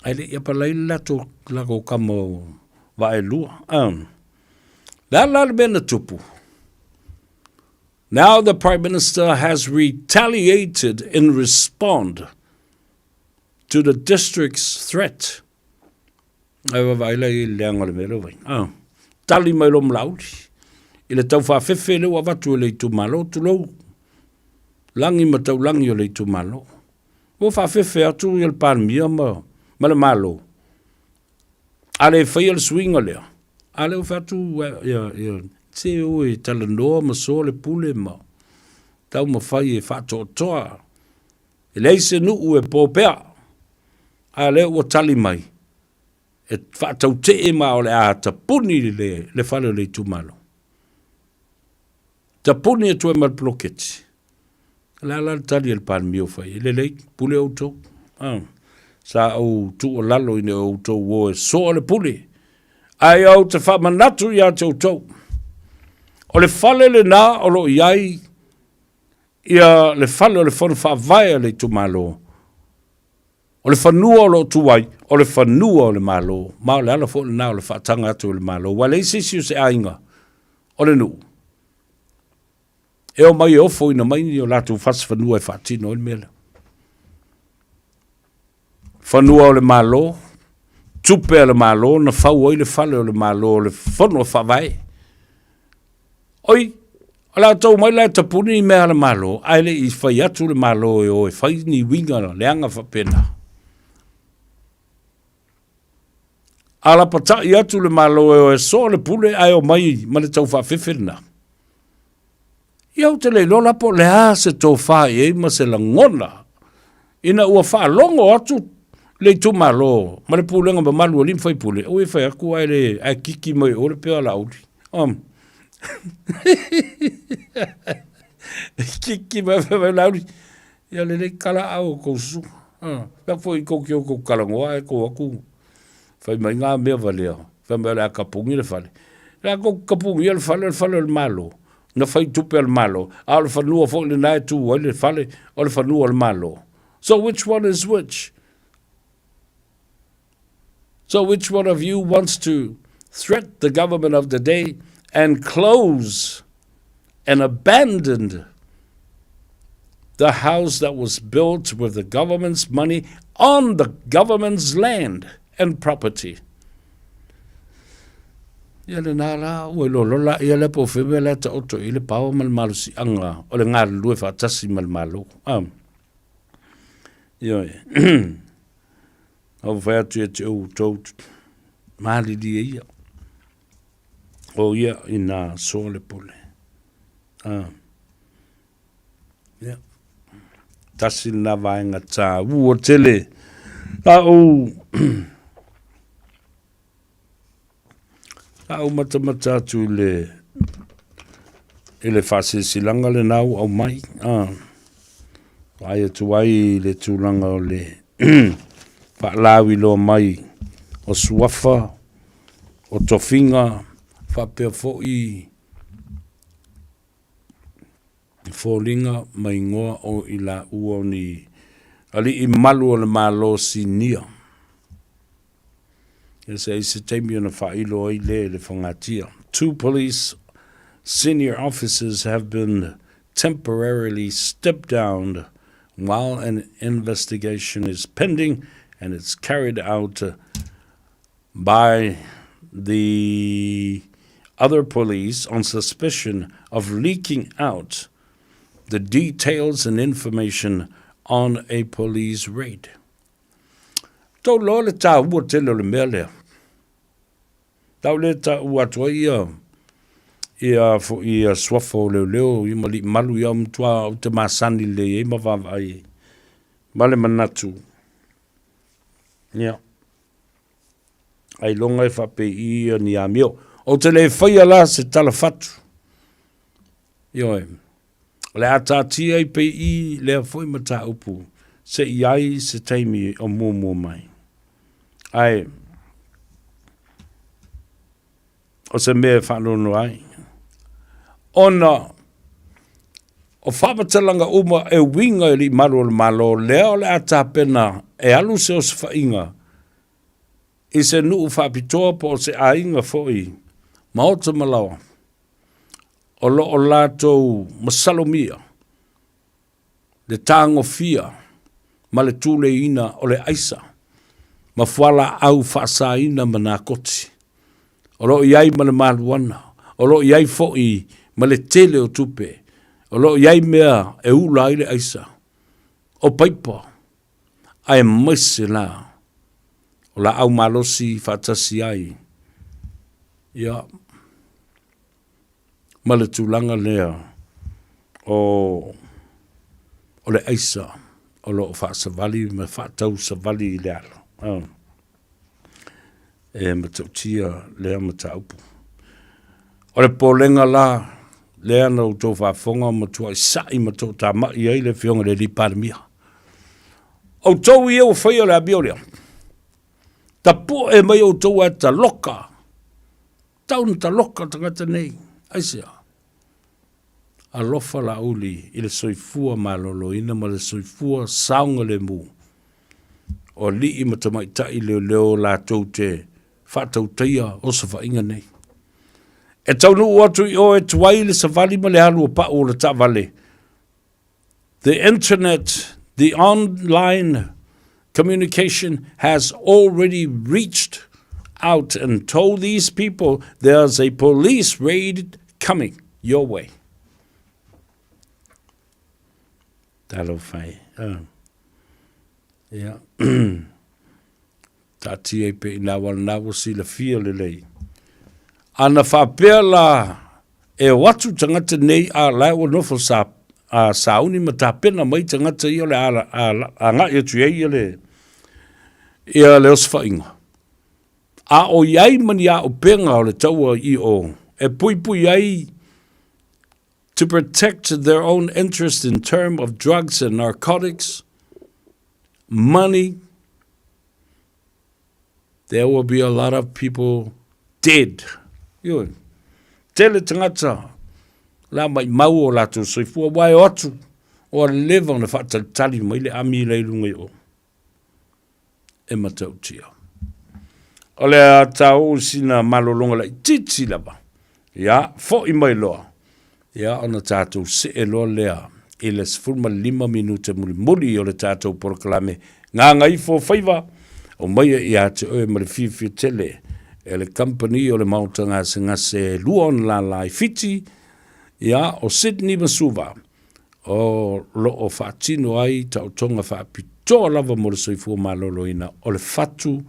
Ae le i apalai le latou lako kama o Vaelua. Um, le a la le mea na tupu? Now the Prime Minister has retaliated in respond to the district's threat. Ai vaavaai la i le leaga o le mea lea ua fai. Ah, tali mai lo Malauli i le tau faafefe lea ua avatu e le itumalo, tulou, lagi ma taulagi o le itumalo. Ua faafefe atu ia le Palemia ma, ma le Malo. A le faia le suiga lea, a lea ua fai atu ia, ia, se o e talanoa ma soa le pule ma taumafai e faatoatoa. E leai se nuu e po pea, a lea ua tali mai, e faatautee ma o le a tapuni le, le fale o le itumalo. Tapuni atu ai ma le poloketi. O le a la le tali a le Palemia ua fai ai? Lelei, pule outou. Ah, sa ou tuualalo ina ia outou o e soa le pule. Ae ou te faamanatu ia te outou, o le fale lena o lo o i ai ia le fale o le fono faavae a le itumalo, o le fanua o lo o tu ai, o le fanua o le Malo, ma o le ala foi lena o le faataga atu e le Malo, ua leai se isi o se aiga o le nuu e omai e ofoina mai ni o latou fasi fanua e faatino ai le mea lea. Fanua o le Malo, tupe a le Malo na fau ai le fale o le Malo o le fono faavae. Oi, o le a tou mai la e tapuni i mea a le Malo, ae le i fai atu le Malo e o e fai ni uiga leaga faapena. A lapatai atu le Malo e o e soa le pule ae omai ma le taufaafefe lena. Ia ou te le iloa la po o le a se tofa i ai ma se lagona ina ua faalogo atu le itumalo ma le pulega mamalu a alii ma faipule, aua e fai atu ae le ae kiki mai o le pea Laauli. Um. Kiki mai fai mai Laauli. Ia lelei kala au o kou susuga. Uh. Pea foi kou ki o kou kalangoa e kou aku fai mai ngā mea valea. Fai mai o le a kapungi le fale. Le a kou kapungi le fale, o le fale o le Malo. Na fai tupe a le Malo, a o le fanua foi lena e tu ai le fale, o le fanua o le Malo. So which one is which? So which one of you wants to threat the government of the day and close and abandon the house that was built with the government's money on the government's land and property? Ia lena la, ua iloa la ia lea po o fea la taoto i le paoa ma le malosiaga o le galulue faatasi ma le Malo. Ah. Ioe. Au fai atu ia te outou malilie ia. O ia ina soa le pule. Ah. Ia. Tasi lena vaega tāua tele. A ou a ou matamata atu i le i le faasilasilaga lena ua aumai, a, vaai atu ai i le tulaga o le faalauiloa mai o suafa, o tofiga, faapea foi foliga ma igoa o i laua o ni alii malu o le Malo Sinia. Ia se i se taimi ona faailo ai lea i le fogatia. Two police senior officers have been temporarily stepped down while an investigation is pending and it's carried out by the other police on suspicion of leaking out the details and information on a police raid. Tou loa le tāua tele o le mea lea. Tau le tāua atu ai ia ia fo ia suafa o leoleo ia ma liimalu ia matua o te masani lelei ai ma vaavaai ai. Ma le manatu. Ia. Ailoga e faapei ia ni amio. Ou te le faia la se tala fatu. Ioe. O le a taatia i pei i lea foi mataupu se i ai se taimi o muamua mai. Ae, o se mea e faanoanoa ai, ona o faamatalaga uma e uiga i alii malu o le Malo, lea o le a tapena e alu se osofaiga i se nuu faapitoa po o se aiga foi maota ma laoa o lo o latou masalomia le tagofia ma le tuleiina o le aisa ma fualaau faasaina ma nakoti. O lo o i ai ma le maluana, o lo o i ai foi ma le tele o tupe, o lo o i ai mea e ula ai le aisa, o paipa, aemaise la o laau malosi faatasi ai ia ma le tulaga lea o o le aisa o lo o faasavali ma faatausavali i le alo. E matautia lea mataupu. O le popolega la, lea na outou faafofoga matuai sa'i ma toatamai ai le Afioga i le Alii Palemia. Outou ia ua faia le amio lea, tapu'e mai outou ae taloka, tau na taloka tagata nei, aisea? Alofa Laauli i le soifua maloloina ma le soifua saogalemu o alii ma tamaitai leoleo latou te faatautaia osofaiga nei. E taunuu atu i o e tuai le savali ma le alu o pau o le taavale. The internet, the online communication has already reached out and told these people there's a police raid coming your way. Talofa e. Uh. Yeah. Taatia i pe ina wala nā ua silafia lelei. Ana faapea la e o atu tagata nei a la ua nofo sa a sauni ma tapena mai tagata ia o le a, a, agai atu i ai ia le ia le osofaiga. A o i ai ma ni aopenga o le taua i o e puipui ai to protect their own interest in term of drugs and narcotics, money, there will be a lot of people dead. Ioe. Tele tagata. La maimau o latou soifua aua e o atu ua leva ona faatalitali mai le ami la i luga i o e matautia. O le a taou sina malologa laitiiti lava, ia, fo'i mai loa, ia, ona tatou see loa lea i le 15 minute mulimuli o le tatou polokalame Gagaifo Faiva, aumaia ia te oe ma le fiafia tele e le kamupani o le Maota Gasegase e lua ona lala i Fiti, ia, o Sydney ma Suva, o lo o faatino ai taotoga faapitoa lava mo le soifua maloloina o le fatu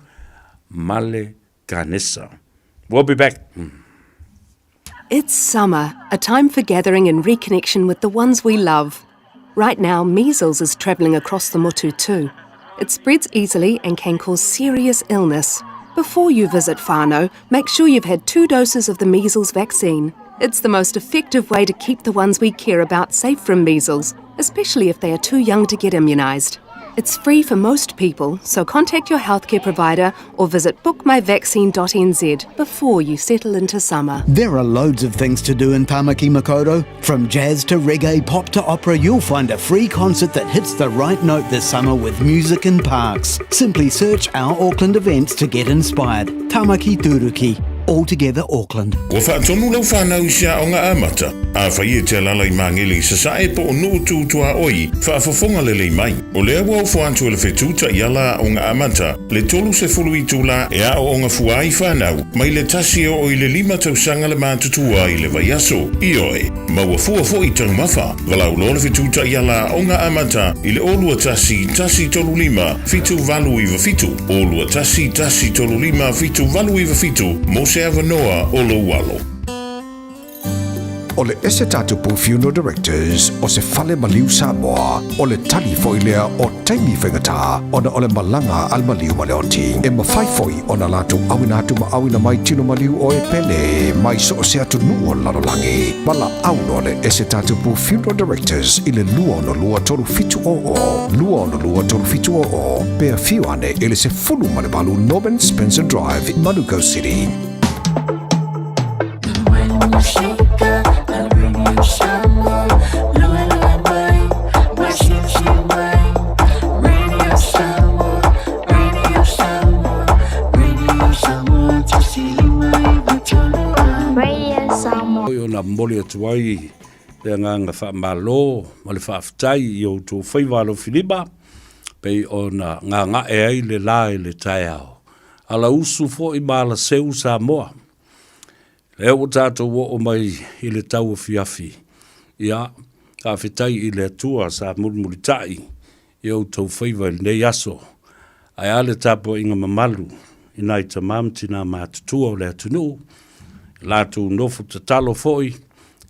ma le kanesa. We'll be back.
It's summer, a time for gathering and reconnection with the ones we love. Right now, measles is travelling across the motu too. It spreads easily and can cause serious illness. Before you visit whānau, make sure you've had two doses of the measles vaccine. It's the most effective way to keep the ones we care about safe from measles, especially if they are too young to get immunised. It's free for most people, so contact your healthcare provider or visit bookmyvaccine.nz before you settle into summer.
There are loads of things to do in Tamaki Makaurau. From jazz to reggae, pop to opera, you'll find a free concert that hits the right note this summer with music in parks. Simply search our Auckland events to get inspired. Tamaki Turuki. All Together Auckland.
Ua faatonu lau fanau i se aoga amata, afai e te alala i Magele i Sasae po o Nuu Tu Tuaoi, faafofoga lelei mai. O lea ua ofo atu e le fetu taiala aoga amata, le 30 itula e aooga fua ai fanau, mai le tasi e oo i le lima tausaga le matutua i le vaiaso. Ioe, maua fua foi taumafa. Valaau loa le fetu taiala aoga amata i le 0 2 1 3 5 7 8 9 7, 0 2 1 3 5 7 8 9 7 mo se avanoa o lou alo.
O le Ese Tatupu Funeral Directors o se fale maliu Samoa, o le tali foi lea o taimi faigata ona o le malaga a le maliu ma le oti. E mafai foi ona latou auina atu ma auina mai tino maliu o e pele mai so o se atunuu o le lalolagi. Valaau loa le Ese Tatupu Funeral Directors i le 262 3700, 262 3700, pe afio ane i le 18 Norman Spencer Drive, Manukau City.
Foi ona momoli atu ai le agaga faamalo ma le faafetai i outou faiva alofilima pei ona gaga'e ai le la i le taeao. Alausu foi ma alaseu Samoa. Lea ua tatou oo mai i le tauafiafi, ia, faafetai i le Atua sa mulimulitai i outou faiva i lenei aso. Ae a le tapuaiga mamalu i nai tama ma tinā matutua o le atunuu, latou nofo tatalo foi,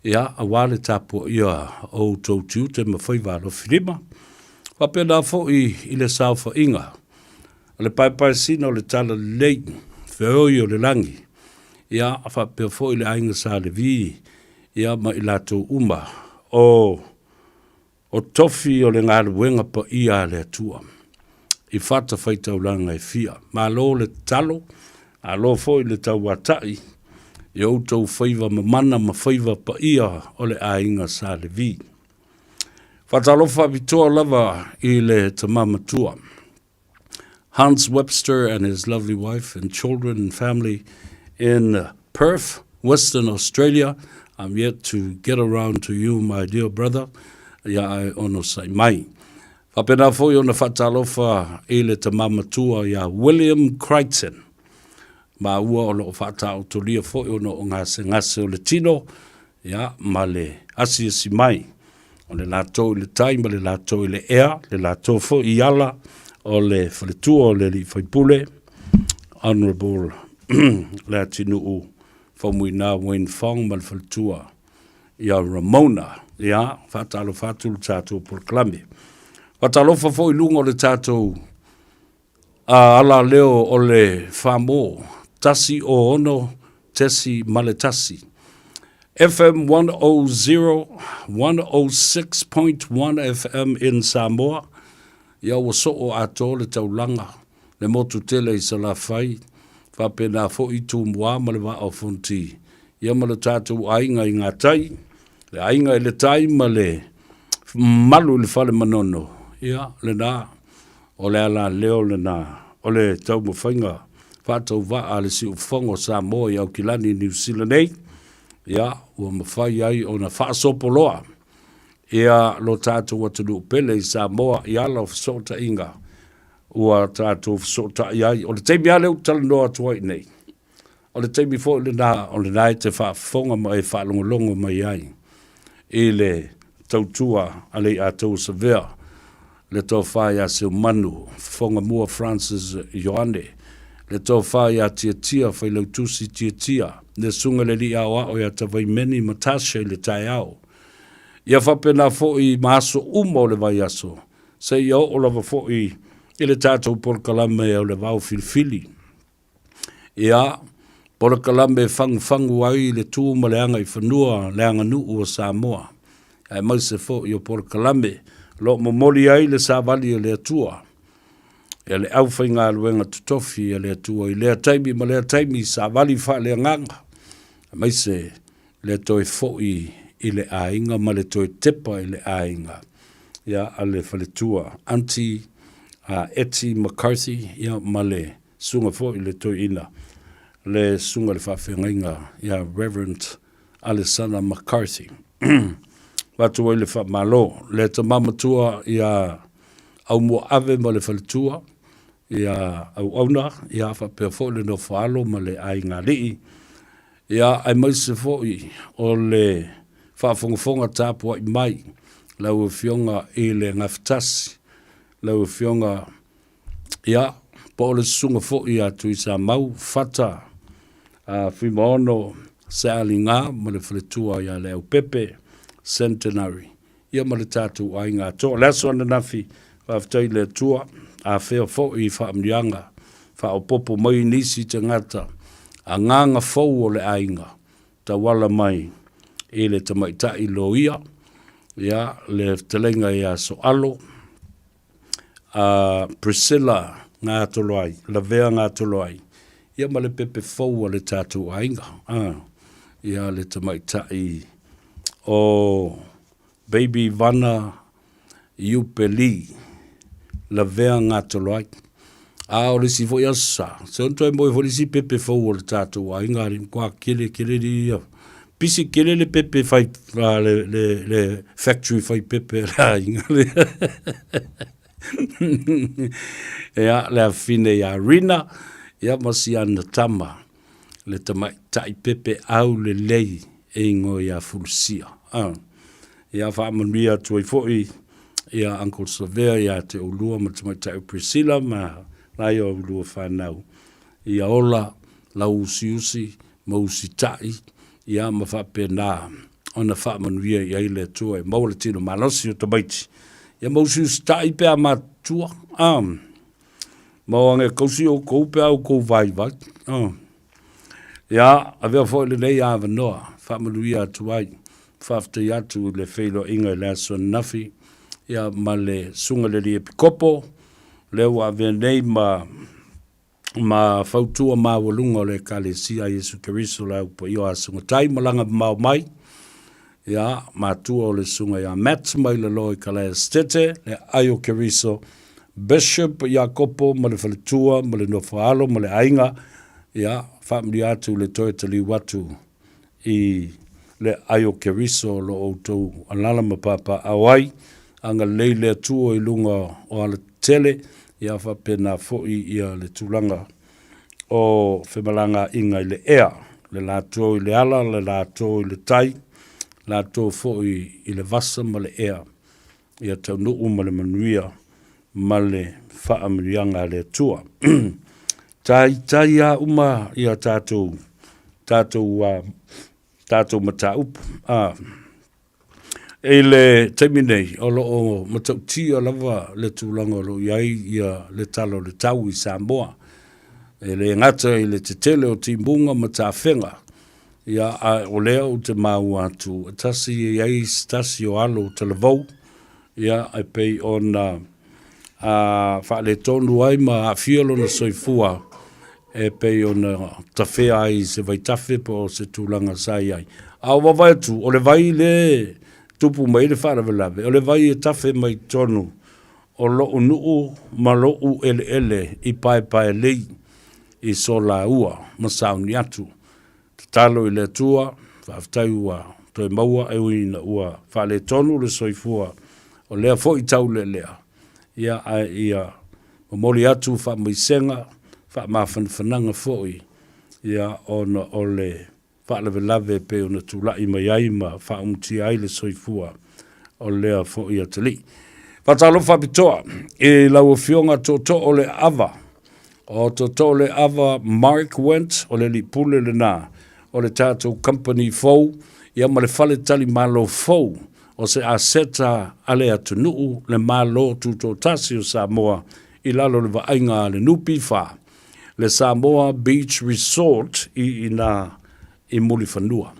ia, aua le tapuaia o outou tiute ma faiva alofilima. Faapena foi i le saofaiga O le paepaesina o le talalelei, feoi o le lagi, ia, faapea foi le aiga Sa Levi, ia, ma i latou uma, o, o tofi o le galuega paia a le Atua, i fatafaitaulaga e fia. Malo le tatalo, malo foi le tauatai i outou faiva mamana ma faiva paia o le aiga Sa Levi. Faatalofa faapitoa lava i le tama matua. Hans Webster and his lovely wife and children and family in Perth, Western Australia. I'm yet to get around to you, my dear brother. Ia ai ono sai mai. Faapena foi ona faatalofa i le tama matua ia William Crichton. Maua o loo faataotolia foi ona o gasegase o le tino, ia, ma le asiasi mai o le latou i le tai ma le latou i le ea, le latou foi i ala o le faletua o le alii faipule, Honourable Leatinuu Faumuina Wayne Fong ma le faletua ia Ramona. Ia, faatalofa atu le tatou polokalame. Faatalofa foi i luga o le tatou A ala leo o le Famo, 106.1. FM 100, 106.1 FM in Samoa. Ia ua soo atoa le taulaga, le motu tele i Salafai, faapena foi Tumua ma le Vaa o Fonoti, ia ma le tatou aiga i Gatai. Le aiga i le tai ma le malu i le fale manono, ia, lena, o le alaleo lena, o le taumafaiga faatauvaa a le Siufofoga o Samoa i Aukilani i Niu Sila nei, ia, ua mafai ai ona faasopoloa ia lo tatou atunuu pele i Samoa i ala o fesootaiga ua tatou fesootai ai. O le taimi lava lea ou te talanoa atu ai nei, o le taimi foi lena o lena e te faafofoga ma e faalogologo mai ai i le tautua a le Iatau Savea, le Tofa ia Seumanu Fofogamua Francis Ioane, le Tofa ia Tiatia Failautusi Tiatia, le Susuga i le Alii Aoao ia Tavaimeni Matasha i le taeao. Ia faapena foi ma aso uma o le vaiaso, seia oo lava foi i le tatou polokalame o le Vao Filifili. Ia, polokalame e fagufagu ai le tu ma le agaifanua, le aganuu o Samoa, aemaise foi o polokalame o lo o momoli ai le savali a le Atua, e le aufaigaluega totofi a le Atua i lea taimi ma lea taimi, savali faaleagaga, aemaise le toe foi i le aiga ma le toe tepa i le aiga ia a le faletua Aunty Etty McCarthy ia ma le susuga foi i le toeaina le susuga i le faafeagaiga ia Reverend Alesana McCarthy. Avatu ai le faamalo le tama matua ia Aumuaave ma le faletua ia Auauna ia faapea foi le nofo alo ma le aiga alii Ia, aemaise foi o le faafogafoga tapuai mai lau Afioga i le Gafatasi, lau Afioga, ia, po o le susuga foi ia Tuisamau Fata Fuimaono Sealiga ma le faletua ia Leaupepe Centenary, ia ma le tatou aiga atoa. O le aso ananafi, faafetai i le Atua, afea foi i faamanuiaga, faaopoopo mai nisi tagata, agaga fou o le aiga, tauala mai i le tamaitai loia, ia, le fetalaiga ia Soalo, a Priscilla Gatoloai, Lavea Gatoloai, ia ma le pepe fou a le tatou aiga, a, ia le tamaitai o Baby Vana Iupeli Lavea Gatoloai. A o le isi foi aso sa, se ona toe moe foi le isi pepe fou o le tatou aiga, le matua kele kele le ia. Pisi kele le pepe fai, le, le, le factory fai pepe a le aiga lea. Ia, le afine ia Rina, ia ma si ana tama, le tamaitai pepe au lelei e ingoa ia Fulusia. Ah. Ia faamanuia atu ai foi ia Uncle Savea ia te oulua ma le tamaitai o Priscilla ma nai o oulua fanau. Ia ola lau usiusi ma usitai ia ma faapena ona faamanuia i ai le Atua e maua le tino malosi o tamaiti. Ia ma usiusitai pe a matutua. Ah. Ma o age kausi oukou pe a oukou vaivai. Ah. Ia, avea foi lenei avanoa, faamanuia atu ai, faafetai atu i le feiloaiga i le aso ananafi, ia, ma le Susuga i le Alii Epikopo, lea ua avea nei ma, ma fautua maualuga o le Ekalesia a Iesu Keriso le Au Paia o Asugatai, malaga mamao mai, ia, matua o le Susuga ia Matt mai lalo i Kalaea Setete, le aai o Keriso, Bishop Iakopo ma le faletua ma le nofoaalo ma le aiga, ia, faamanuia atu le toe taliu atu i le aai o Keriso o lo outou alala ma papaaao ai, agalelei le Atua i luga o alatetele, ia faapena foi ia le tulaga o femalagaaiga i le ea, le latou i le ala, le latou i le tai, latou foi i le vasa ma le ea, ia taunuu ma le manuia ma le faamanuiaga a le Atua. Taitai a uma ia tatou tatou tatou mataupu. I le taimi nei, o lo o matautia lava le tulaga o lo o i ai ia le tala o le tau i Samoa. E le gata i le tetele o timuga ma tafega, ia, a o lea ou te maua atu, e tasi e i ai se tasi o alo o talavou, ia, e pei ona a faaletonu ai ma aafia lona soifua e pei ona tafea ai i se vaitafe po o se tulaga sa i ai. A o vaavaai atu, o le vai lea e tupu mai ai le faalavelave, o le vai e tafe mai totonu o lo'u nuu ma lo'u eleele i Paepaelei i Solaua ma Sauniatu. Tatalo i le Atua, faafetai ua toe maua e ui ina ua faaletonu le soifua o lea foi taulelea, ia ae ia momoli atu faamaisega, faamafanafanaga foi, ia ona o le faalavelave e pei ona tulai mai ai ma faaumutia ai le soifua o lea foi atalii. Faatalofa faapitoa i lau Afioga Tootoo o le Ava, o Tootoo o le Ava Mark Went, o le alii pule lena o le tatou company fou, ia ma le fale talimalo fou o se aseta a le atunuu, le Malo Tutoatasi o Samoa i lalo o le vaaiga a le NPF, le Samoa Beach Resort i ina i Mulifanua.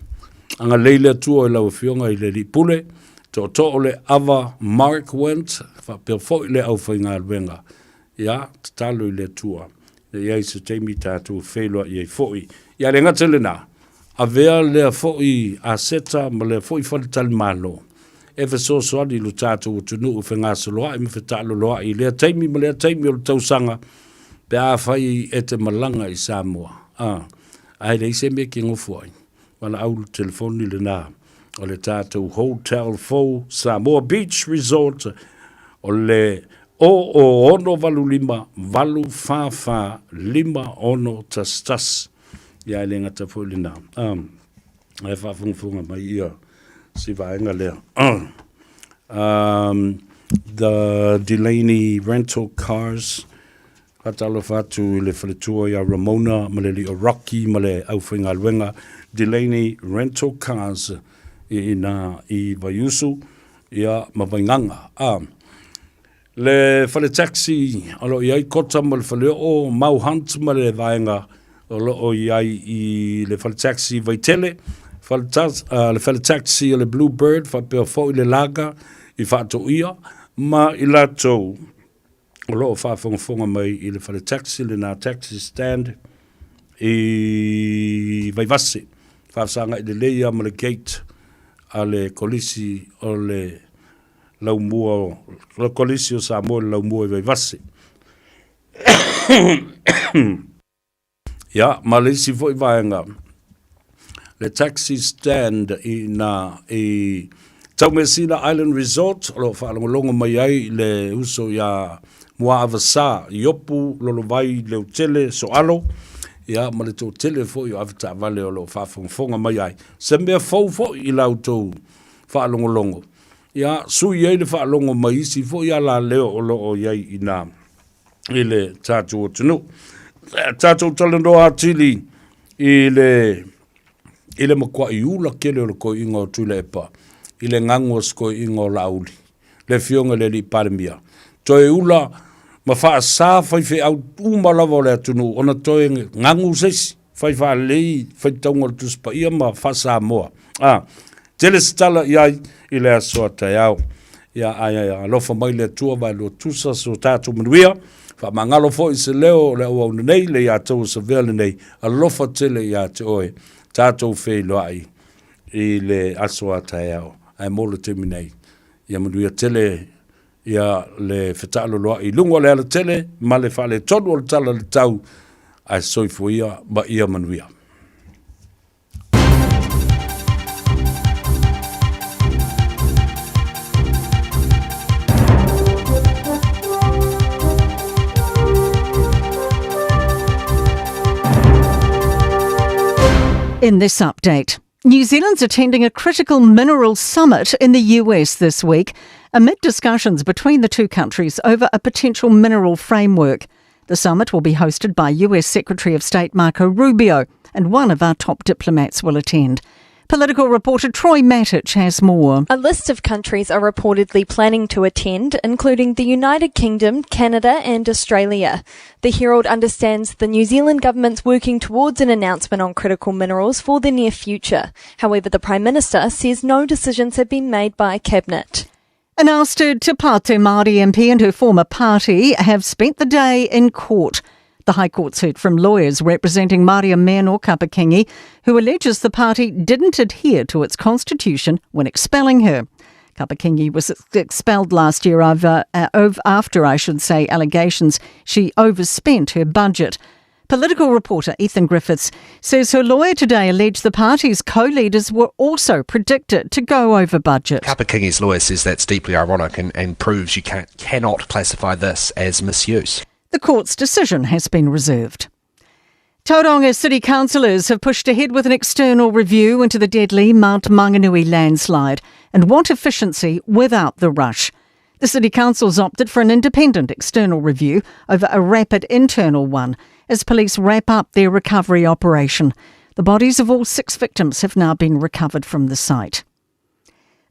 Agalelei le Atua i lau Afioga i le Alii Pule, tootoo o le ava Mark Went, faapea foi le aufaigaluega. Ia, tatalo i le Atua, ina i ai se taimi tatou feiloai ai foi. Ia le gata i lena, avea lea foi aseta ma lea foi faletalimalo e fesoasoani i lo tatou atunuu fegasoloai ma fetaaloloai i lea taimi ma lea taimi o le tausaga pe afai e te malaga i Samoa. A, ae leai se mea e te nofo ai. Valaau le telefoni lena o le tatou Hotel fou Samoa Beach Resort o le 00685 844 5611. Ia e le gata foi lena. Um, ae faafogafoga mai ia si vaega lea. Um, the Delaney Rental Cars, faatalofa atu i le faletua ia Ramona ma le alii o Rocky ma le aufaigaluega Delaney Rental Cars i ina i Vaiusu ia ma Vaigaga. Ah, Le fale taxi o lo o i ai Kota ma le faleoo, Mau Hunt ma le vaega o lo o i ai i le fale taxi Vaitele, fale ta, uh, le fale taxi o le Blue Bird faapea foi le Laga i Faatoia ma i latou o lo o faafogafoga mai i le fale taxi lena taxi stand i Vaivase. Faafesagai lelei lava ma le gate a le kolisi o le laumua o le Kolisi o Samoa i le laumua i Vaivase. Ia, ma le isi foi vaega, le taxi stand i na i Taumeasina Island Resort, o lo o faalogologo mai ai le uso ia Muaavasa, Iopu, Lolovai, Leutele, Soalo, ia, ma le toatele foi o avetaavale o lo o faafogafoga mai ai. Se mea fou foi i la outou faalogologo, ia sui ai le faalogo mai isi foi alaleo o lo o i ai i ina i le tatou atunuu. Tatou talanoa atili i le i le matuai ula tele o le toeaina o Tuilaepa i le gagu a se toeaina o Laauli, le afioga i le alii Palemia. Toe ula ma faasa faifeau uma lava o le atunuu ona toe gagu se isi. Fai faalelei faitauga o le Tusi Paia ma faa-Samoa. A, tele se tala i ai i le aso a taeao. Ia, ae alofa mai le Atua vaelua tusa so tatou manuia. Faamagalo foi se leo o le auauna nei, le ia tou savea lenei. Alofa tele ia te oe. Tatou feiloai i le aso a taeao. Ae mo le taimi nei, ia manuia tele ia le fetaaloloai i luga o le alatele ma le faaletonu o le tala i le tau, ae soifua ia ma ia manuia.
In this update, New Zealand's attending a critical mineral summit in the US this week amid discussions between the two countries over a potential mineral framework. The summit will be hosted by US Secretary of State Marco Rubio, and one of our top diplomats will attend. Political reporter Troy Matich has more.
A list of countries are reportedly planning to attend, including the United Kingdom, Canada, and Australia. The Herald understands the New Zealand government's working towards an announcement on critical minerals for the near future. However, the Prime Minister says no decisions have been made by Cabinet.
An ousted Te Pāti Māori MP and her former party have spent the day in court. The High Court's heard from lawyers representing Mariameno Kapa-Kingi, who alleges the party didn't adhere to its constitution when expelling her. Kapa-Kingi was expelled last year over, after, I should say, allegations she overspent her budget. Political reporter Ethan Griffiths says her lawyer today alleged the party's co-leaders were also predicted to go over budget.
Kapa-Kingi's lawyer says that's deeply ironic and, and proves you can't, cannot classify this as misuse.
The court's decision has been reserved. Tauranga City Councillors have pushed ahead with an external review into the deadly Mount Maunganui landslide and want efficiency without the rush. The City Council's opted for an independent external review over a rapid internal one as police wrap up their recovery operation. The bodies of all six victims have now been recovered from the site.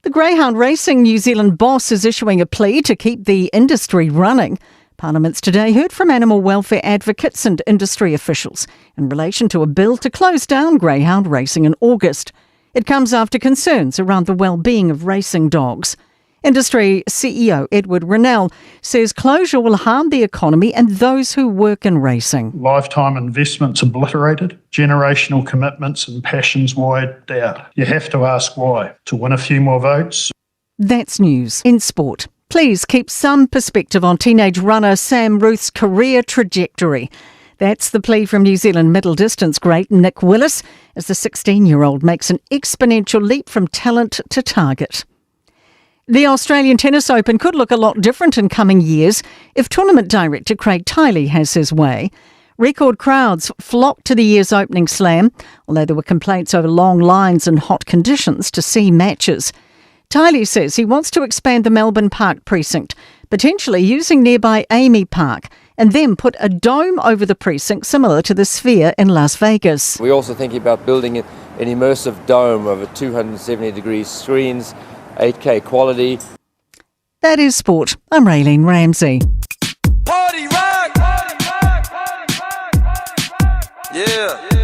The Greyhound Racing New Zealand boss is issuing a plea to keep the industry running. Parliament's today heard from animal welfare advocates and industry officials in relation to a bill to close down greyhound racing in August. It comes after concerns around the well-being of racing dogs. Industry CEO Edward Rennell says closure will harm the economy and those who work in racing.
Lifetime investments obliterated, generational commitments and passions wiped out. You have to ask why. To win a few more votes?
That's news in sport. Please keep some perspective on teenage runner Sam Rooth's career trajectory. That's the plea from New Zealand middle distance great Nick Willis as the 16 year old makes an exponential leap from talent to target. The Australian Tennis Open could look a lot different in coming years if tournament director Craig Tiley has his way. Record crowds flocked to the year's opening slam, although there were complaints over long lines and hot conditions to see matches. Tiley says he wants to expand the Melbourne Park precinct, potentially using nearby AAMI Park, and then put a dome over the precinct similar to the Sphere in Las Vegas.
We're also thinking about building an immersive dome over 270 degree screens 8K quality.
That is sport. I'm Raylene Ramsey.
Party rock! Party rock! Party rock! Yeah.